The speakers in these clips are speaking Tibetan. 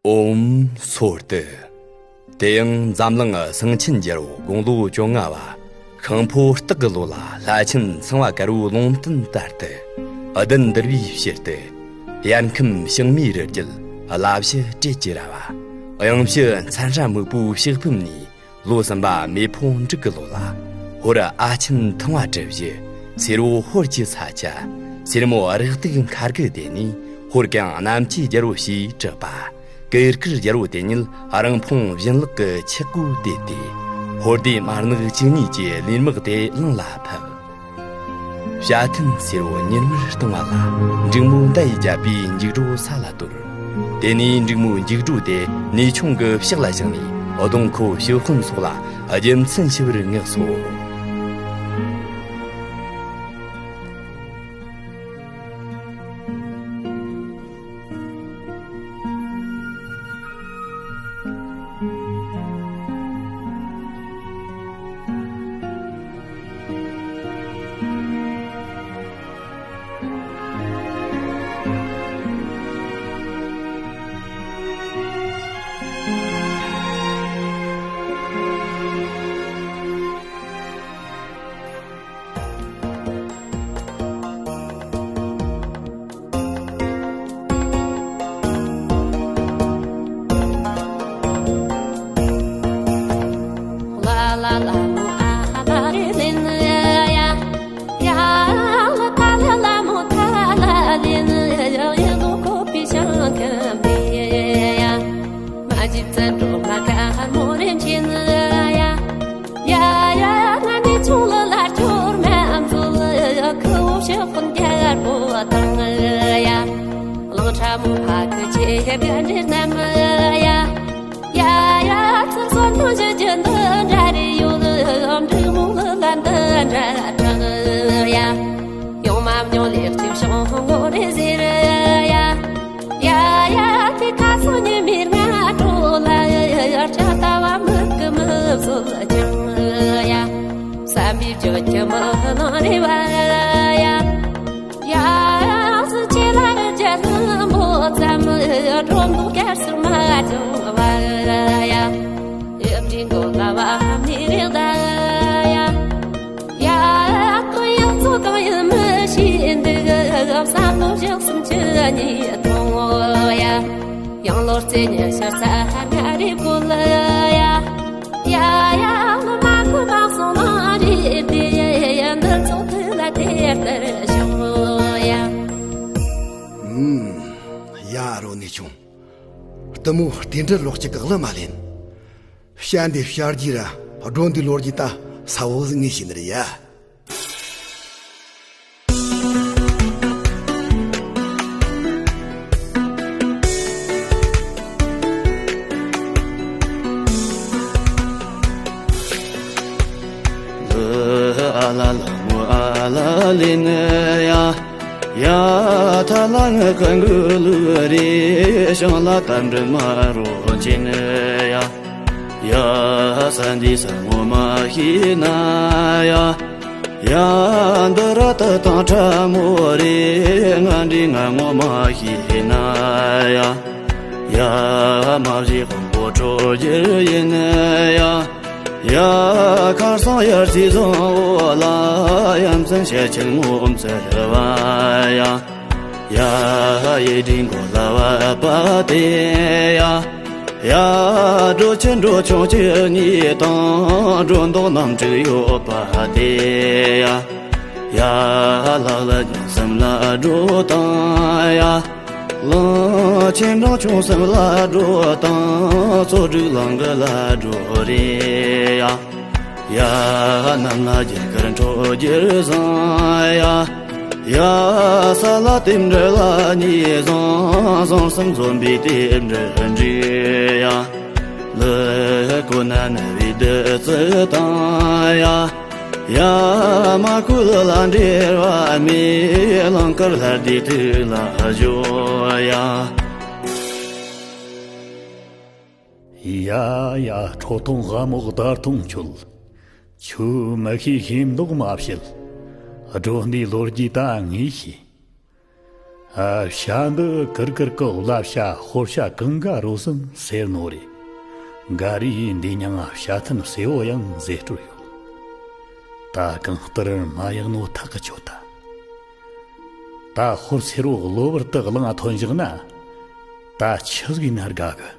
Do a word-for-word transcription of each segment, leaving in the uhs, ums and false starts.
ཨོཾ་སྭསྟི། དེ་ཡང་འཛམ་གླིང་གསང་ཆེན་རྒྱལ་པོ་དགུང་ལོ་བཅོ་ལྔ་བ། ཤིང་ཕོ་སྟག་གི་ལོ་ལ་ལྷ་ཆེན་གསང་བ་དཀར་པོའི་ལུང་བསྟན་ལྟར་དུ། གདན་འདུལ་བའི་ཕྱིར་དུ། དབྱར་ཁམས་ཞིང་མའི་རི་རྒྱུད་བླ་བཞི་བྲེ་ཅི་ར་བ། གཡང་ཕྱི་མཚན་ཧྲ་སྨུག་པོའི་ཕྱག་ཕུབ་ནས། ལོ་གསུམ་པ་མེ་ཕོ་འབྲུག་གི་ལོ་ལ། ཧོར་ཨ་ཆེན་ཐང་བ་གྲུ་བཞི། སེར་བོ་ཧོར་གྱི་ས་ཆ། སེར་མོ་རེག་ཏུག་མཁར་གྱི་སྡེ་ནས། ཧོར་གངས་གནམ་གྱི་རྒྱལ་པོ་ཞེས་གྲགས་པ། གུར་དཀར་རྒྱལ་པོ་དེ་ཉིད་རང་འཕུང་བཞིན་ལག་གི་ཆག་སྒོ་བརྡེབས་ཏེ། ཧོར་སྡེ་དམར་ནག་བཅུ་གཉིས་ཀྱི་ལུས་དམག་དེ་གླིང་ལ་ཕབ། བྱ་ཐན་སེར་བོ་ཉི་མར་གཏོང་བ་ལ། འབྲུག་མོ་མདའ་ཡིས་བརྒྱབ་པས་འཇིགས་སྒྲོ་ས་ལ་གཏོར། དེ་ནས་འབྲུག་མོའི་འཇིགས་སྒྲོ་དེ་ནེའུ་ཆུང་གི་ཕྱག་ལ་བཞག་ནས། གདོང་ཁོ་ཕྱི་ཧོན་སོགས་ལ་རྒྱུ་མཚན་ཞི་བར་མངགས་སོ། ཡ་ཡ་ང་ནི་ཆུང་ལ་ལར་ཁྱོར་མ་འཛུལ་ཁུ་བོ་ཕྱི་ཁོན་རྒྱལ་པོ་དང་ཡ། གླང་ཁྲ་མོ་ཕ་གི་ཆེ་ག་འདྲེ་རྣམས་ཡ། ཡ་ཡ་ཚུར་སོན་དུ་ཞི་རྒྱུ་འདི་འདྲ་རེ་ཡོད་འབྲུག་མོ་ལ་ལ་འདི་འདྲ་དྲག་ཡ། ཡོང་མ་མྱོང་ལེགས་ཀྱི་བྱུང་ངོ་རེ་ཟེར་ཡ། ཡ་ཡ་དེ་ཁ་སང་ཉི་མའི་སྔ་དྲོ་ལ་ཡ་ཡ་ཡ་ལྕགས་ལྟ་བ་མིག་གི་མི་བཟོད་ཅིང་ཡ། བསམ་པའི་བརྗོད་ཀྱི་མི་ནང་རེ་བ་ཡ། ཡ་ཡ་སུ་ཆེ་ལ་རི་རྒྱལ་ལྷུན་པོ་ཙམ་སྒྲོ་འདོགས་སྐར་སུར་མ་བྱུང་བ་ཡ། ཡབ་དྲིན་གོ་ལ་བ་མི་རེག་ད་ཡ། ཡ་ཀུ་ཡག་ཚོ་གང་ཡིན་མི་ཤེས་འདུག་བསམ་བློ་བཞག་སུམ་ཅུ་གཉིས་ཐོང་ཡ། ཡང་ལོ་རྩེ་ཉི་ཤར་ས་ལྔ་རེ་བཀོལ་ཡ། ཡ་ཡ་ལོ་མ་ཁུ་མ་སོང་ལ་རེ་དེ་ཡ་འདི་ཚོ་དུ་ལ་དེ་ལྟར་བྱུང་ཡ། ཨུམ། ཡ་རོ་ནི་ཆུང་། གཏི་མུག་རྟེན་འབྲེལ་ལོག་ཅི་གག་ལ་མ་ལེན། བཤད་འདི་བཤར་གྱིས་ར་སྒྲོ་འདི་ལོར་གྱིས་ད་ས་བོ་ཟིག་ངས་ཤེས་ནི་རེད་ཡ། ལ་ཨ་ལ་ལ་མོ་ཨ་ལ་ལེ་ནི་ཡ། ཡ་ཐ་ལ་ངི་ཁ་འགུ་ལུ་རེ་ཤང་ལ་ཏམ་དྲི་མ་རོ་ཅི་ནི་ཡ། ཡ་ས་འདི་ས་ངོ་མ་ཤེས་ན་ཡ། ཡ་འདི་ར་ཏི་དང་ཁྲ་མོ་རེ་ང་འདི་ང་ངོ་མ་ཤེས་ན་ཡ། ཡ་མ་བཞི་དཔོན་པོ་ཁྲོ་རྒྱུ་ཡིན་ཡ། ཡ་ཁར་སང་ཡར་སི་བཟང་བོ་ལ་ཡ་མཚན་ཤེས་ཆེན་མོ་མཚར་བ་ཡ། ཡ་ཡེ་དྲིན་གོ་ལ་བ་པ་དེ་ཡ། ཡ་འགྲོ་ཆེན་འགྲོ་ཆུང་ཆེ་གཉིས་དང་འགྲོ་མདོག་རྣམ་དྲུག་ཡོད་པ་དེ་ཡ། ཡ་ལག་ལ་ཉིན་གསུམ་ལ་འགྲོ་དང་ཡ། གླང་ཆེན་འབྲིང་ཆུང་གསུམ་ལ་འགྲོ་དང་། ཙོ་དྲུག་གླང་གི་ལ་འགྲོ་རེ་ཡ། ཡ་གནམ་ལ་རྒྱ་གར་འཕྲོད་རྒྱུ་བཟང་ཡ། ཡ་ས་ལ་རྟེན་འབྲེལ་ལ་ཉེས་བཟང་། བཟང་གསུམ་འཛོམས་པའི་རྟེན་འབྲེལ་འགྲིག་ཡ། ལི་ཀོ་ན་ན་བའི་བདུད་རྩི་དང་ཡ། ཡ་མ་ཁུ་ལི་ལ་འབྲེལ་བ་མེད། གླིང་དཀར་ལྷ་སྡེ་ཐུགས་ལ་གཞོལ་ཡ། ཡ་ཡ་ཁྲོ་ཐུང་ལྷ་མོ་བརྡ་ཐུང་ཁྱོད། ཁྱོད་མི་ཤེས་ཤེས་མདོག་མ་བྱེད། སྒྲོ་འདིའི་ལོ་རྒྱུས་ད་ངས་ཤེས། ཨ། བྱ་འདི་ཀིར་ཀིར་གི་བླ་བྱ་ཧོར་བྱ་གང་ག་རོ་སམ་ཟེར་ནོ་རེད། འགའ་རེ་ཡིས་འདི་མྱིང་ང་བྱ་ཐན་སེ་བོ་ཡང་ཟེར་སྲོལ་ཡོད། ད་གང་ལྟར་མ་ཡག་ནོ་ཐག་གི་ཆོད་ད། ད་ཧོར་སེར་བོ་གློ་བུར་དུ་གླང་ང་ཐོན་བཞག་ན། ད་ཆི་ཟིག་ཡིན་ན་དགའ་གི།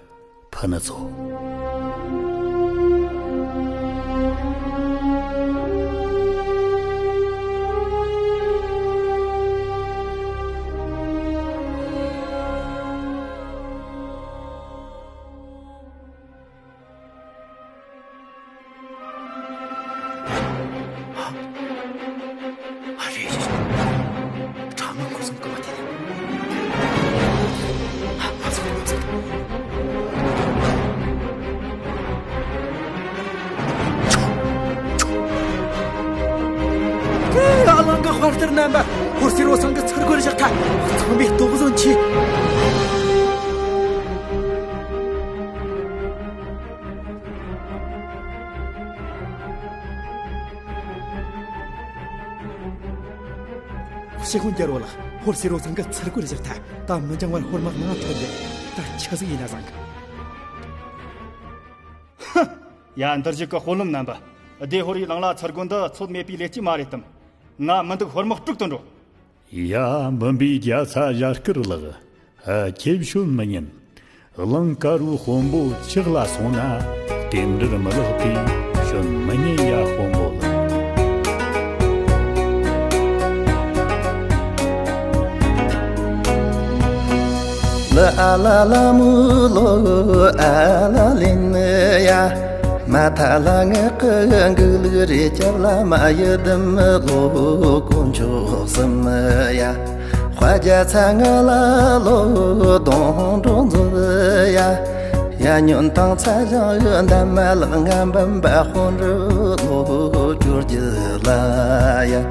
ཕུ་ནུ་ཚོ། ཨ་རེ། ཁྲ་མོ་ཁོ་ཚང་གི་བ་དེ། ཨ། ང་ཚོ་ང་ཚོ། ཨ། གླང་གི་དཔའ་རྟུལ་རྣམ་པ། ཧོར་སེར་བོ་ཚང་གི་ཚུར་རྒོལ་བཞག་ཐལ། ཚང་མས་སྟོབས་བཟོ་མཆིས། ཞི་ཁོང་རྒྱལ་བོ་ལགས། ཧོར་སེར་བོ་ཚང་གི་ཚུར་རྒོལ་བཞག་ཐལ། ད་མི་འགྱང་བར་ཧོར་དམག་ནང་ཐོན་རྒྱུ། ད་ཆི་ཟིག་ཡིན་ན་བཟང་གི། ཧ། ཡ། འདིར་བཞུགས་ཀྱི་དཔོན་སློབ་རྣམ་པ། སྡེ་ཧོར་བའི་གླང་ལ་ཚུར་རྒོལ་འདི་ཚོད་མེད་པའི་ལས་ཀྱིས་མ་རེད་དམ། ང་མི་འདུག་ཧོར་དམག་དཀྲུག་ཏུ་འགྲོ། ཡ། འབུམ་པའི་རྒྱལ་ས་ཞྭ་དཀར་ལགས། ཨ། ཁྱེད་བྱོན་མི་ཉན། གླང་དཀར་བོའི་དཔོན་པོ་ཇག་ལ་སོང་ན་རྟེན་འབྲེལ་མི་ལེགས་པས་བྱོན་མི་ཉན་ཡ། དཔོན་པོ་ལགས། ལ་ཨ་ལ་ལ་མུ་ལོ་ཨ་ལ་ལིན་ཡ། མ་ཐ་ལ་ངེ་ཀི་གུ་ལུ་རེ་ཅབ་ལ་མ་ཡི་དམ་ལོ་དཀོན་མཆོག་གསུམ་ཡ། དཔའ་རྒྱ་ཚ་ང་ལ་ལོ་དོང་འགྲོ་མཛོད་ཡ། ཡ་ཉོན་དང་ཚ་ཞང་ཡོད་འདམ་མ་ལག་ང་འབམ་པ་དཔོན་རུ་ལོ་བཅོ་བརྒྱད་ལ་ཡ།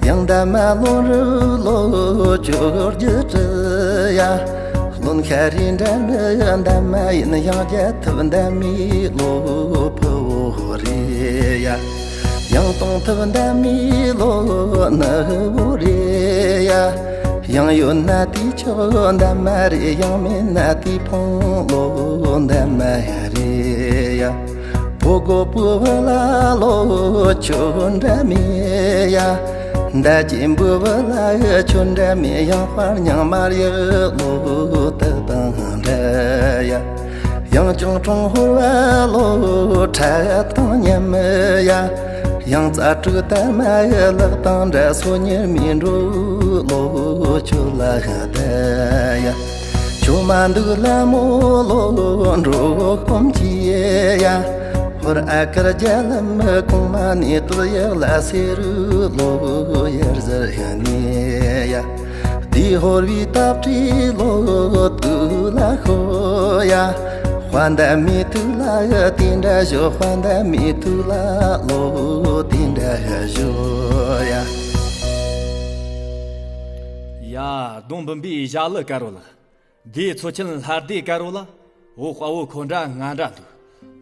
ཡང་འདམ་མ་ལོ་རུ་ལོ་བཅོ་བརྒྱད་ཡ། ལོན་ཤ་རི་འདྲ་ནི་འདམ་མ་ཡིན་ཡང་རྒྱལ་ཐུབ་འདམ་མི་ལོ་ཕུ་བོ་རེ་ཡ། ཡང་གཏོང་ཐུབ་འདམ་མི་ལོ་ནི་བོ་རེ་ཡ། ཡང་ཡོད་ན་དེ་ཆོ་འདམ་མ་རེ། ཡང་མེད་ན་དེ་ཕུང་ལོ་འདམ་མ་རེ་ཡ། བུ་གོ་བུ་བུ་ལ་ལོ་ཆོ་འདྲ་མེད་ཡ། མདའ་ཅན་བུ་བུ་ལ་ཆོ་འདྲ་མེད། ཡང་དཔར་མྱང་མར་ཡག་ལོ་དག་དང་འདྲ་ཡ། ཡང་ཅང་ཀྲུང་ཧོར་བ་ལོ་ཁྲ་དང་མཉམ་ཡ། ཡང་རྩ་དྲུག་དར་མ་ཡི་ལག་དང་འདྲ། སོ་ཉེར་མི་འགྲོ་ལོ་ཆོ་ལ་བསྡད་ཡ། ཆོ་མ་འདུག་ལ་མོ་ལོ་འགྲོ་ཁོམ་གྱི་ཡ། ཧོར་ཨ་ཀར་རྒྱ་ལམ་གོང་མ་ནས་དུ་ཡག་ལ་སེ་རུ་ལོ་ཡར་ཟར་ཡ་ནི་ཡ། དེ་ཧོར་བའི་སྟབས་ཁྲི་ལོ་དུ་ལ་ཤོ་ཡ། དཔའ་འདའ་མི་ཐུག་ལ་ཡ་དེ་འདྲ་ཞོ། དཔའ་འདའ་མི་ཐུག་ལ་ལོ་དེ་འདྲ་ཞོ་ཡ། ཡ། གདོང་འབུམ་པའི་ཞྭ་ལུ་དཀར་བོ་ལགས། དེའི་ཚོ་ཆེན་ལྷ་སྡེ་དཀར་བོ་ལ། འོ་དཔའ་བོ་ཁོ་འདྲ་ང་འདྲ་འདུག་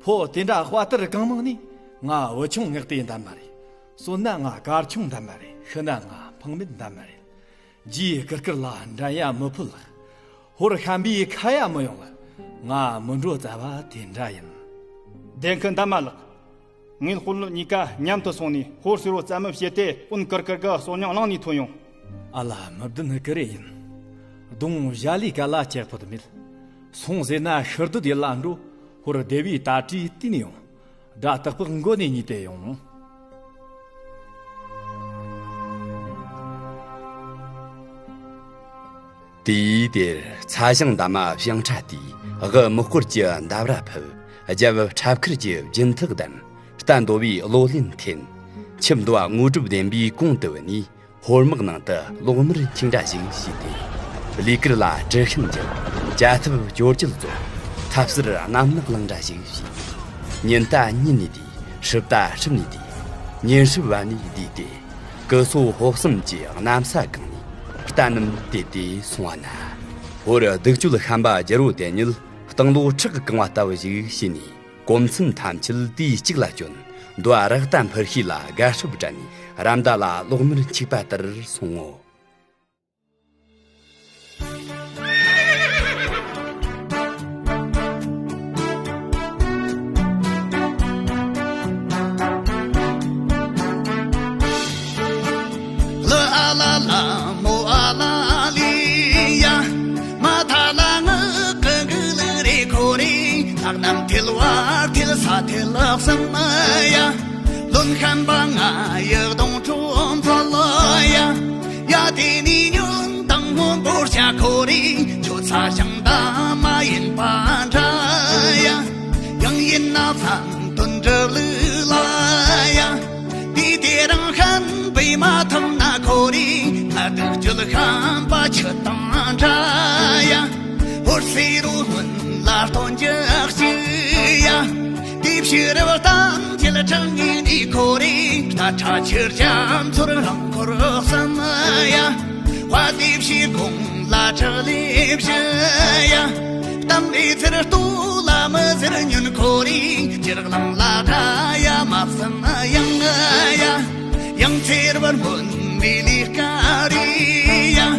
ཕོ་དེ་འདྲ་དཔའ་རྟུལ་གང་མང་ནི། ང་བུ་ཆུང་ངག་དེ་འདམ་མ་རེད། གསོན་ན་ང་དཀར་ཆུང་འདམ་མ་རེད། ཤི་ན་ང་འཕང་མེད་འདམ་མ་རེད། རྗེས་ཀིར་ཀིར་ལ་འགྲན་ཡ་མི་ཕོད་ལགས། ཧོར་ཤམ་པའི་ཁ་ཡ་མི་ཡོང་ལགས། ང་མི་འགྲོ་རྩ་བ་དེ་འདྲ་ཡིན། བདེན་གི་འདམ་མ་ལགས། ངེད་དཔོན་སློབ་གཉིས་ཀ་མཉམ་དུ་སོང་ནས་ཧོར་སེར་བོ་རྩ་མེད་བྱས་ཏེ། དཔོན་ཀིར་ཀིར་གི་གསོད་མྱོང་བླངས་ནས་ཐོན་ཡོང་། ཨ་ལ། མི་བདེན་ནི་ཀི་རེ་ཡིན། གདོང་ཞྭ་ལུའི་སྐད་ལ་ཆད་ཕོད་མེད། སོང་ཟེར་ན་ཤི་སྡོད་ཡུལ་ལ་འགྲོ། ཧོར་སྡེ་བའི་ད་ཏྲི་བལྟས་ནས་ཡོང་། དགྲ་སྟག་པག་མགོ་ནས་ཉིས་ཏེ་ཡོང་། དེའི་དེར་ཚ་ཞང་འདབ་མ་བྱང་ཁྲ་དེས་དབུ་མི་སྐོར་གྱི་འདབ་ར་ཕུབ། རྒྱབ་ཁྲབ་ཁུར་གྱི་སྦྱིན་ཐག་བསྡམས། རྟ་འདོ་བའི་གློ་ལེན་འཐེན། ཁྱིམ་མདོ་བ་དངོས་གྲུབ་ལྡན་པའི་གོང་དུ་བུད་ནས། ཧོར་དམག་ནང་དུ་གློག་དམར་འཁྱུག་འདྲ་ཞིག་བྱས་ཏེ། ལས་ཀིར་ལ་དྲི་ཤིང་འཇིབ། བྱ་ཐབས་སྐྱོར་སྐྱོད་རྫོགས། ཐབས་ཟུར་གནམ་ནག་ལངས་འདྲ་ཞིག་བྱས། ཉིན་ལྟ་ཉིན་ནས་དེ། ཧྲིབ་ལྟ་ཧྲིབ་ནས་དེ། ཉིན་ཧྲིབ་བབས་ནས་དེ་སྟེ། སྐུ་སྲོག་ཕོག་གསུམ་གྱི་གནམ་ས་གང་ནས་རྟ་རྣམས་དེད་དེ་སོང་བ་ན། ཧོར་གདུག་སྤྱོད་ཤམ་པ་རྒྱལ་པོ་དེ་ཉིད་སྟེང་ལོགས་ཁྲག་གིས་གང་བ་ལྟ་བུ་ཞིག་བྱས་ནས། གོ་མཚོན་ཐམས་ཅད་དུས་གཅིག་ལ་བསྐྱོན། མདོ་བ་རཀྟ་འཕུར་ཤེས་ལ་དགའ་ཧྲུབ་བྲན་ནས། ར་མདའ་ལ་གློག་དམར་འཁྱུག་པ་ལྟར་སོང་ངོ་། གནམ་ཐལ་བར་ཐལ་ས་ཐལ་གསུམ་ཡ། ལོན་ཤན་པ་ང་ཡི་གདོང་ཁྲོད་འཚོལ་ཡ། ཡ་དེ་ནས་ཉོན་དང་སྔོན་པོར་བྱ་ཁོ་རེ་ཁྱོད་ས་ཞིང་ད་མ་ཡིན་པ་འདྲ་ཡ། ཡང་ཡིན་ན་བསམ་དོན་འགྲུབ་ལུགས་ལ་ཡ། དེ་དེ་རང་ཤན་པས་མ་ཐུབ་ན་ཁོ་རེ་ང་དུག་སྤྱོད་ཤན་པ་ཁྱོད་དང་འདྲ་ཡ། ཧོར་སེ་རུ་སྔོན་ལ་སྟོན་རྒྱག་ཅིག་ཡ། དེ་ཕྱིར་བར་གཏམ་ཁྱེད་གྲངས་ངེས་ནས་ཁོ་རེ་རྟ་ཁྲ་ཆུར་རྒྱ་མཚོར་རང་འཁོར་གསུམ་ཡ། དཔའ་དེ་ཕྱིར་དགུང་ལ་ཁྲག་ལས་བཞི་ཡ། གཏམ་རེ་ཚེར་ལྟོ་ལ་མི་ཟེར་ཉོན་ཁོ་རེ་སྤྱིར་གླང་ལ་ཁྲ་ཡ་མ་བསམ་ཡང་ཡ། ཡང་ཚེར་བར་མོན་མི་ལི་ཀ་རེ་ཡ།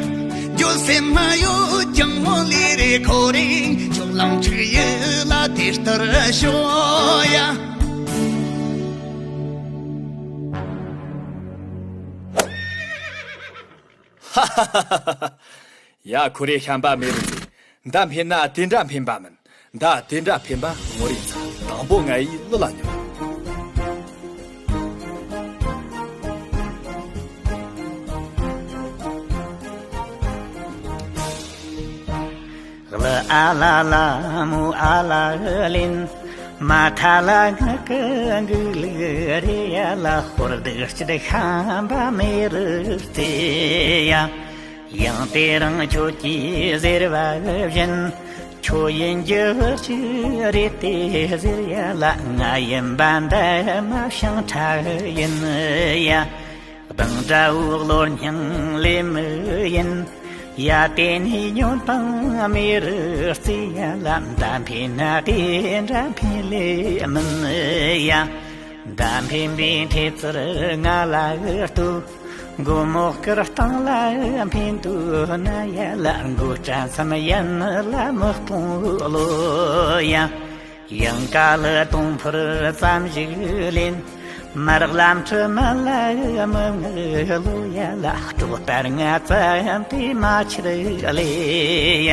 འགྱོད་སེམས་མ་ཡོད་ཀྱང་མོ་ལི་རེ་ཁོ་རེ་ཁྱོད་གླང་ཕྲུག་ཡི་ལ་དེ་ལྟར་ཤོད་ཡ། ཡ་ཁོ་རེ་ཤན་པ་མེ་རུ་ཚེ། མདའ་འཕེན་ན་དེ་འདྲ་འཕེན་པ་མིན། མདའ་དེ་འདྲ་འཕེན་པ་ངོ་རེ་ཚ། དང་པོ་ང་ཡི་གླུ་ལ་ཉོན། གླུ་ཨ་ལ་ལ་མོ་ཨ་ལ་ལེན། མ་ཐ་ལ་ང་ཀི་འགུག་ལུགས་རེ་ཡ་ལ། ཧོར་སྡུག་སྐྱིད་ཤམ་པ་མེ་རུ་རྩེ་ཡ། ཡང་དེ་རིང་ཁྱོད་ཀྱིས་ཟེར་བ་བཞིན། ཁྱོད་ཡིན་རྒྱུ་ཅི་རེད་དེ་ཟེར་ཡ་ལ། ང་ཡིན་པ་འདི་མ་ཤིང་ཁྲ་ཡིན་ཡ། གདངས་འདྲ་བོ་གློ་སྙིང་ལས་མི་ཡིན། ཡ་དེ་ནས་ཉོན་དང་མེ་རུ་རྩེ་ཡ་ལ། མདའ་འཕེན་ན་དེ་འདྲ་འཕེན་ལེ་མིན་ཡ། མདའ་འཕེན་པའི་འཕྲེད་ཚུར་ང་ལ་ལྟོས། མགོ་མོ་སྐུར་སྟངས་ལ་འཕེན་དུས་ན་ཡ་ལ། མགོ་སྐྲ་མཚམས་ཡན་ལ་མི་སྤུངས་ལོ་ཡ། ཡང་ཀ་ལི་དུང་ཕུར་ཙམ་ཞིག་ལེན། མར་ལམ་ཁྲི་མ་ལ་མི་ངུ་ལོ་ཡ་ལ། སྲོག་ལྟར་ང་ཙམ་དེ་མ་ཆེར་ལེ་ཡ།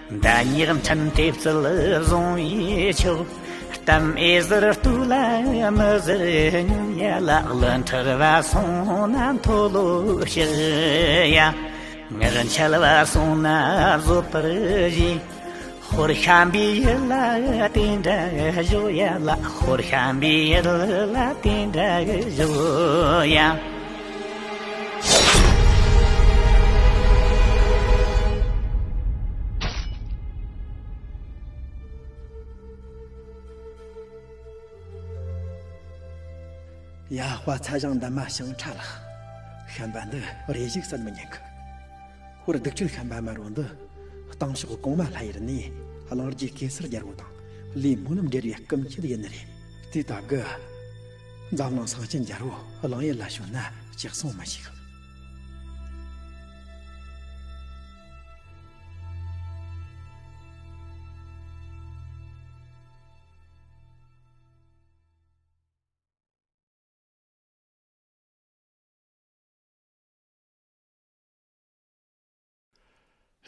མདའ་སྙེག་འཕྲིན་དེ་བཙལ་བཟུང་བའི་ཆོག་གཏམ་ཨེ་ཟེར་ལྟོས་ལ་མི་ཟེར་ཉོན་ཡ་ལ། གླུ་འཁྲུལ་བ་སོང་ན་མཐོལ་ལོ་བཤགས་ཡ། ངར་འཆལ་བ་སོང་ན་བཟོད་པར་བྱས། ཧོར་ཤམ་པའི་ཡུལ་ལ་དེ་འདྲ་བཞོ་ཡ་ལ། ཧོར་ཤམ་པའི་ཡུལ་ལ་དེ་འདྲ་བཞོ་ཡ། ཡ། དཔའ་ཚ་ཞང་འདབ་མ་ཞིང་ཁྲ་ལགས། ཤན་པ་འདི་རེ་ཞིག་བསད་མི་ཉན་གི། ཧོར་སྡིག་སྤྱོད་ཤན་པ་དམར་བོ་འདི་སྟེང་ཕྱོགས་གོང་མ་ལྷ་ཡུལ་ནས་གླིང་རྗེ་གེ་སར་རྒྱལ་པོ་དང་ལས་སྨོན་ལམ་འབྲེལ་བའི་སྐུ་མཆེད་ཡིན་ནི་རེད། དེ་སྟབས་ཀྱིས་འཛམ་གླིང་སེང་ཆེན་རྒྱལ་པོ་གླིང་ཡུལ་ལ་བྱོན་ན་ཅི་གསུང་མི་ཤེས་གི།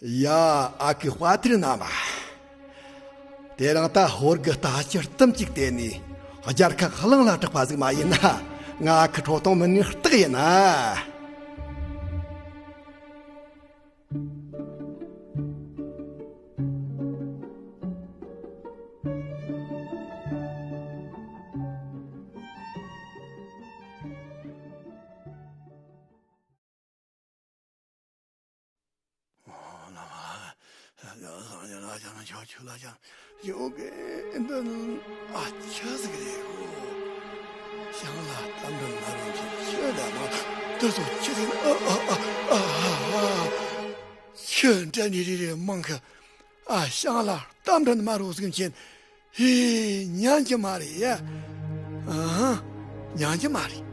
ཡ། ཨ་ཁུ་དཔའ་ཐུལ་རྣམ་པ། དེ་རིང་ད་ཧོར་གྱི་རྟ་ཁྱི་གཏུམ་གཅིག་བལྟས་ནས་རྒྱལ་ཁ་གླིང་ལ་གྲགས་པ་ཟིག་མ་ཡིན་ན། ང་ཨ་ཁུ་ཁྲོ་ཐུང་མིན་ནི་རྟགས་ཡིན་ན། ཨོ་ལ་མ། ཡ་སང་ཡ་ལ་ཅང་ཆོ་ཆུ་ལ་ཅང་ཡོ་གེ་འདི་ནི་ཨ་ཅག་ཟིག་རེད་གོ། ཞང་ལ་གཏམ་དྲན་མ་རུང་གི་ཆུ་ལ་མ་དུ་སོ་ཆུ་ཟིག་ཨ་ཨ་ཨ་ཨ་ཨ། ཆུ་འདྲ་ནི་རེ་རེ་མང་གི། ཨ་ཞང་ལ་གཏམ་དྲན་མ་རུང་ཟིག་མཁྱེན། ཧེ། ཉན་གྱི་མ་རེད་ཡ། ཨ། ཉན་གྱི་མ་རེད།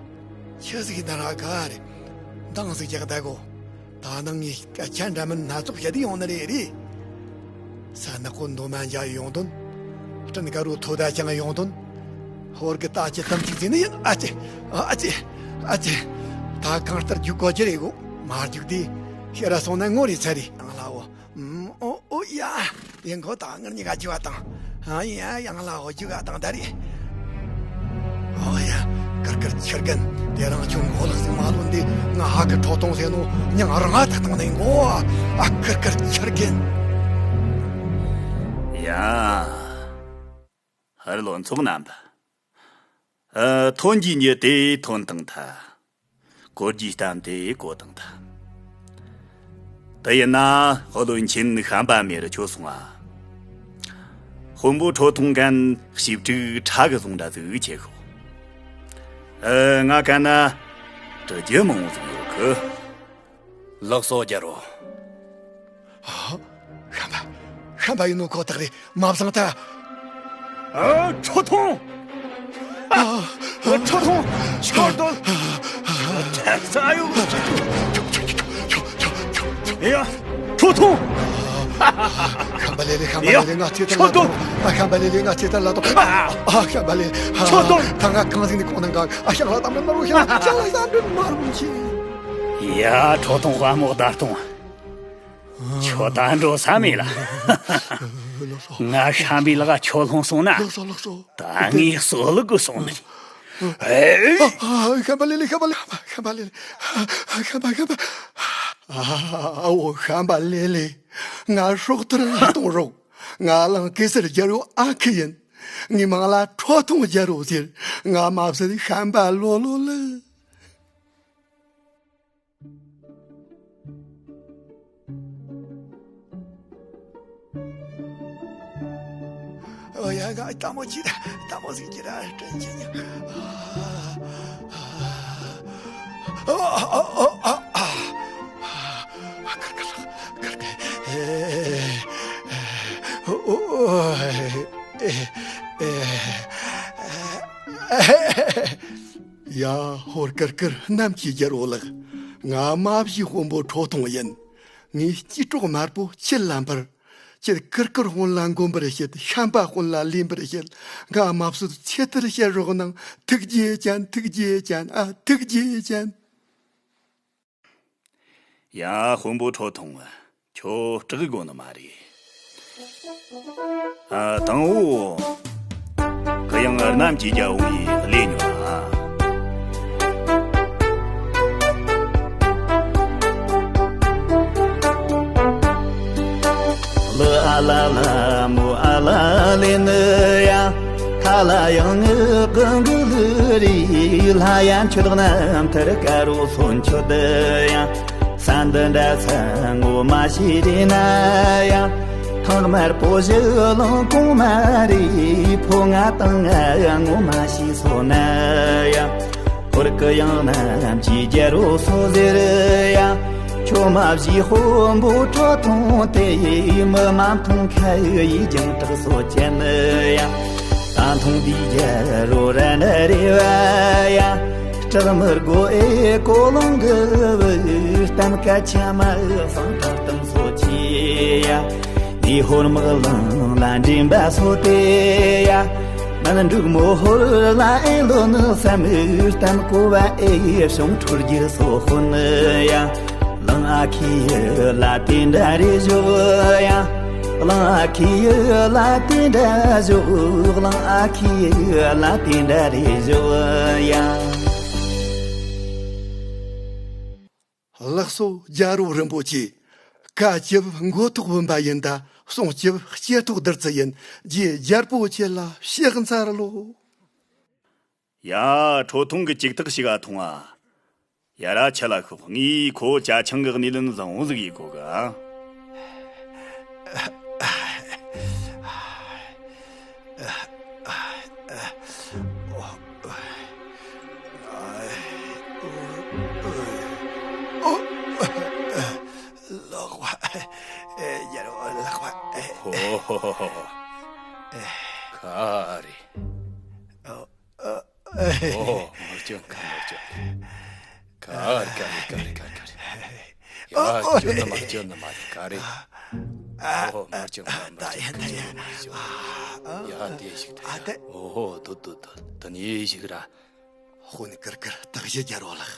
ཆི་ཟིག་ད་ར་ག་རེད། འདང་ཟིག་རྒྱག་བསྡད་གོ། ད་ནང་ངས་སྐད་ཆ་འདྲ་མིན་སྣ་ཚོགས་བཤད་དུ་ཡོང་ནི་རེད་རེད། ས་ནག་པོ་མདོ་སྨད་འཇག་ཡོང་དོན། སྤྲིན་དཀར་པོ་ཐོ་ད་ཅང་ཡོང་དོན། ཧོར་གི་རྟ་ཁྱི་གཏུམ་གཅིག་ཟིན་ནི་ཡིན། ཨ་ཅེ། ཨ་ཅེ། ཨ་ཅེ། ད་གང་ལྟར་རྒྱུག་དགོས་ཀྱི་རེད་གོ། མ་རྒྱུག་དེ་ཤི་ར་སོང་ན་ངོ་རེ་ཚ་རེད། ཨང་ལ་འོ། ཨོ། ཨོ་ཡ། ཡིན་གོ། ད་ངར་གཉིས་ཀ་རྒྱུག་བ་དང་། ཨ་ཡ། ཡང་ལ་འོ་རྒྱུག་བ་དང་ད་རེད། ཨོ་ཡ། ཀིར་ཀིར་ཁྱི་རྒན། དེ་རིང་ཁྱོད་མགོ་ལག་ཟིག་མ་ལོན་དེ། ང་ཧ་གི་ཁྲོ་ཐུང་ཟེར་ནོ་མྱིང་རང་ང་ཐག་བཏང་ནས་གོ། ཨ་ཀིར་ཀིར་ཁྱི་རྒན། ཡ། ཧར་ལོ་ཚོགས་རྣམ་པ། ཨ། ཐོན་གྱི་མྱི་དེ་ཐོན་བཏང་ཐལ། གོ་རྒྱུའི་གཏམ་དེ་གོ་བཏང་ཐལ། དེ་ཡིན་ན་བློན་ཆེན་ཤམ་པ་མེར་ཁྱོད་སོང་ང་། དཔོན་པོ་ཁྲོ་ཐུང་གན་ཞིབ་ཕྲུག་ཁྲ་གི་བཟུང་འདྲ་ཟིག་བྱེད་ཤོག། ཨ། ང་གན་ན་དྲི་རྒྱུ་མང་བོ་ཟིག་ཡོད་གི། ལགས་སོ་རྒྱལ་པོ། ཨ། ཤམ་པ། ཤམ་པ་ཡིན་ནོ་ཁོ་ཐག་རེད། མ་བཟང་ཐལ། ཨ། ཁྲོ་ཐུང་། ཨ། ཁྲོ་ཐུང་། ཁྱོད་དོ། ས་ཡོ། ཡ། ཁྲོ་ཐུང་། ཤམ་པ་ལེ་ལེ། ཤམ་པ་ལེ་ལེ། ང་ཚེ་ཐར་ལ་ཐོངས། ཨ། ཤམ་པ་ལེ་ལེ། ང་ཚེ་ཐར་ལ་ཐོངས། ཨ། ཤམ་པ་ལེ། ཁྱོད་དོ། ད་ང་གང་ཟིག་ནས་གོང་ནང་ག་ཨ། ཤག་ལ་དམ་ལ་མ་རུ་ཤག་ཤག་ལ་དམ་ལ་མ་རུ་ཆེ། ཡ། ཁྲོ་ཐུང་དཔའ་མོ་བདར་ཐུང་། ཁྱོད་ད་འགྲོ་ས་མེད་ལ། ལགས་སོ། ང་ཤམ་པའི་ལག་ཁྱོད་ལྷུང་སོང་ན། ལགས་སོ། ལགས་སོ། ད་ངས་གསོད་ལུག་གི་སོང་ནི། ཨེ། ཨ། ཨ། ཤམ་པ་ལེ་ལེ། ཤམ་པ་ལེ། ཤམ་པ་ལེ་ལེ། ཤམ་པ། ཤམ་པ། ཨ། ཨ་འོ། ཤམ་པ་ལེ་ལེ། ང་སྲོག་ཐར་ལ་གཏོང་རོགས། ང་གླིང་གེ་སར་རྒྱལ་པོའི་ཨ་ཁུ་ཡིན། ངའི་མིང་ལ་ཁྲོ་ཐུང་རྒྱལ་པོ་ཟེར། ང་མ་བསད་ཤམ་པ་ལོ་ལོ་ལེ། ཨོ་ཡ། ང་ལྟད་མོ་ཅིག་ལྟད་མོ་ཟིག་ཅིག་ར་དྲན་གྱི་ཉི། ཨ། ཨ། ཨ། ཨ། ཨ། ཨ། ཨ། ཨ། ཁར་ཁར་ཁར་ཁར། ཨེ། ཨོ། ཨེ། ཨེ། ཨེ། ཡ། ཧོར་ཀིར་ཀིར་གནམ་གྱི་རྒྱལ་པོ་ལགས། ང་རྨ་བྱའི་དཔོན་པོ་ཁྲོ་ཐུང་ཡིན། ངས་སྐྱེས་གྲོགས་དམར་པོ་ཁྱེད་ལ་འཕུར། ཁྱེད་ཀིར་ཀིར་དཔོན་ལ་མགོན་པར་བྱེད། ཤམ་པ་དཔོན་ལ་ལེན་པར་བྱེད། ང་མ་བསད་ཁྱེད་ཐར་བྱེད་རོགས་གནང་། ཐུགས་རྗེ་ཅན། ཐུགས་རྗེ་ཅན། ཨ། ཐུགས་རྗེ་ཅན། ཡ། དཔོན་པོ་ཁྲོ་ཐུང་། ཁྱོད་སྐྲག་དགོས་ནི་མ་རེད། ཨ། དང་པོ། གུ་ཡངས་གནམ་གྱི་རྒྱལ་པོ་ཡིས་ལས་ཉོན་ན། ལི་ཨ་ལ་ལ་མོ་ཨ་ལ་ལེ་ནི་ཡ། ཐ་ལ་ཡང་ངི་གི་གི་ལི་རི། ལྷ་ཡ་མཆོད་རྣམ་ཐར་དཀར་རོ་སོན་མཆོད་ཡ། ས་འདི་འདྲ་ས་ངོ་མ་ཤེས་རེ་ན་ཡ། ཐང་དམར་པོ་བཞི་ལང་གོང་མ་རེད། ཕོ་ང་དང་ང་ངོ་མ་ཤེས་སོ་ན་ཡ། ཧོར་གུ་ཡངས་གནམ་གྱི་རྒྱལ་པོ་སོ་ཟེར་ཡ། ཁྱོད་རྨ་བྱའི་དཔོན་པོ་ཁྲོ་ཐུང་དེ། མི་མ་མཐོང་ཁ་ཡི་རྒྱང་གྲགས་སོ་ཅན་ཡ། ད་མཐོང་དུས་རྒྱལ་པོ་ར་ན་རེ་བ་ཡ། སྐྲག་མི་དགོས་ཨེ་ཀོ་ལོང་གི་བུ། གཏམ་སྐད་ཆ་མ་ཨེ་སང་ཐང་གཏམ་སོ་ཆེ་ཡ། ངའི་ཧོར་དམག་གླིང་ལ་འདྲེན་པ་སོ་དེ་ཡ། མན་འབྲུག་མོ་ཧོར་ལ་ཨེ་ལོ་ནི་བསམ། གཏམ་གོ་བ་ཨེ་བྱུང་འཕྲོ་རྒྱུ་སོ་ཧོ་ནི་ཡ། གླིང་ཨ་ཁུ་ལ་དེ་འདྲ་རེ་བཞོ་ཡ། གླིང་ཨ་ཁུ་ལ་དེ་འདྲ་བཞོ། གླིང་ཨ་ཁུ་ལ་དེ་འདྲ་རེ་བཞོ་ཡ། ལགས་སོ། རྒྱལ་པོ་རིན་པོ་ཆེ། བཀའ་བཅུ་མགོ་ཐོག་བུམ་པ་ཡིན། ད་གསུང་བཅུ་སྐྱེ་ཐོག་བདུད་རྩི་ཡིན། རྗེ་རྒྱལ་པོ་ཁྱེད་ལ་ཕྱག་འཚལ་ལོ། ཡ། ཁྲོ་ཐུང་གི་ཅིག་ཐག་ཞིག་ག་ཐུང་ཨ། ཡ་ར་ཆ་ལ་ཤོག། ངས་ཁོ་ཅ་ཆིང་གི་སྣེ་ལེན་བཟང་བོ་ཟིག་ཡེད་གོ་གི། ལག་པ། ཡར་ལག་པ། ཧོ་ཧོ་ཧོ་ཧོ། ག་རེ། ཨོ། ཨོ། མར་སྐྱོན་ག། མར་སྐྱོན་ག། ག་རེ། ག་རེ། ག་རེ། ག་རེ། ཡ། སྐྱོན་ནི་མ། སྐྱོན་ནི་མ་རེད། ག་རེ། ཨོ། མར་སྐྱོན་ག། མར་སྐྱོན་ག། མར་སྐྱོན་ག། ཡ། དེ་ཞིག་ད་ཡ། ཨོ། དོ་དོ་དོ། དེ་ནས་ཞིག་ར། དཔོན་ཀིར་ཀིར་སྟག་བཞི་རྒྱལ་པོ་ལགས།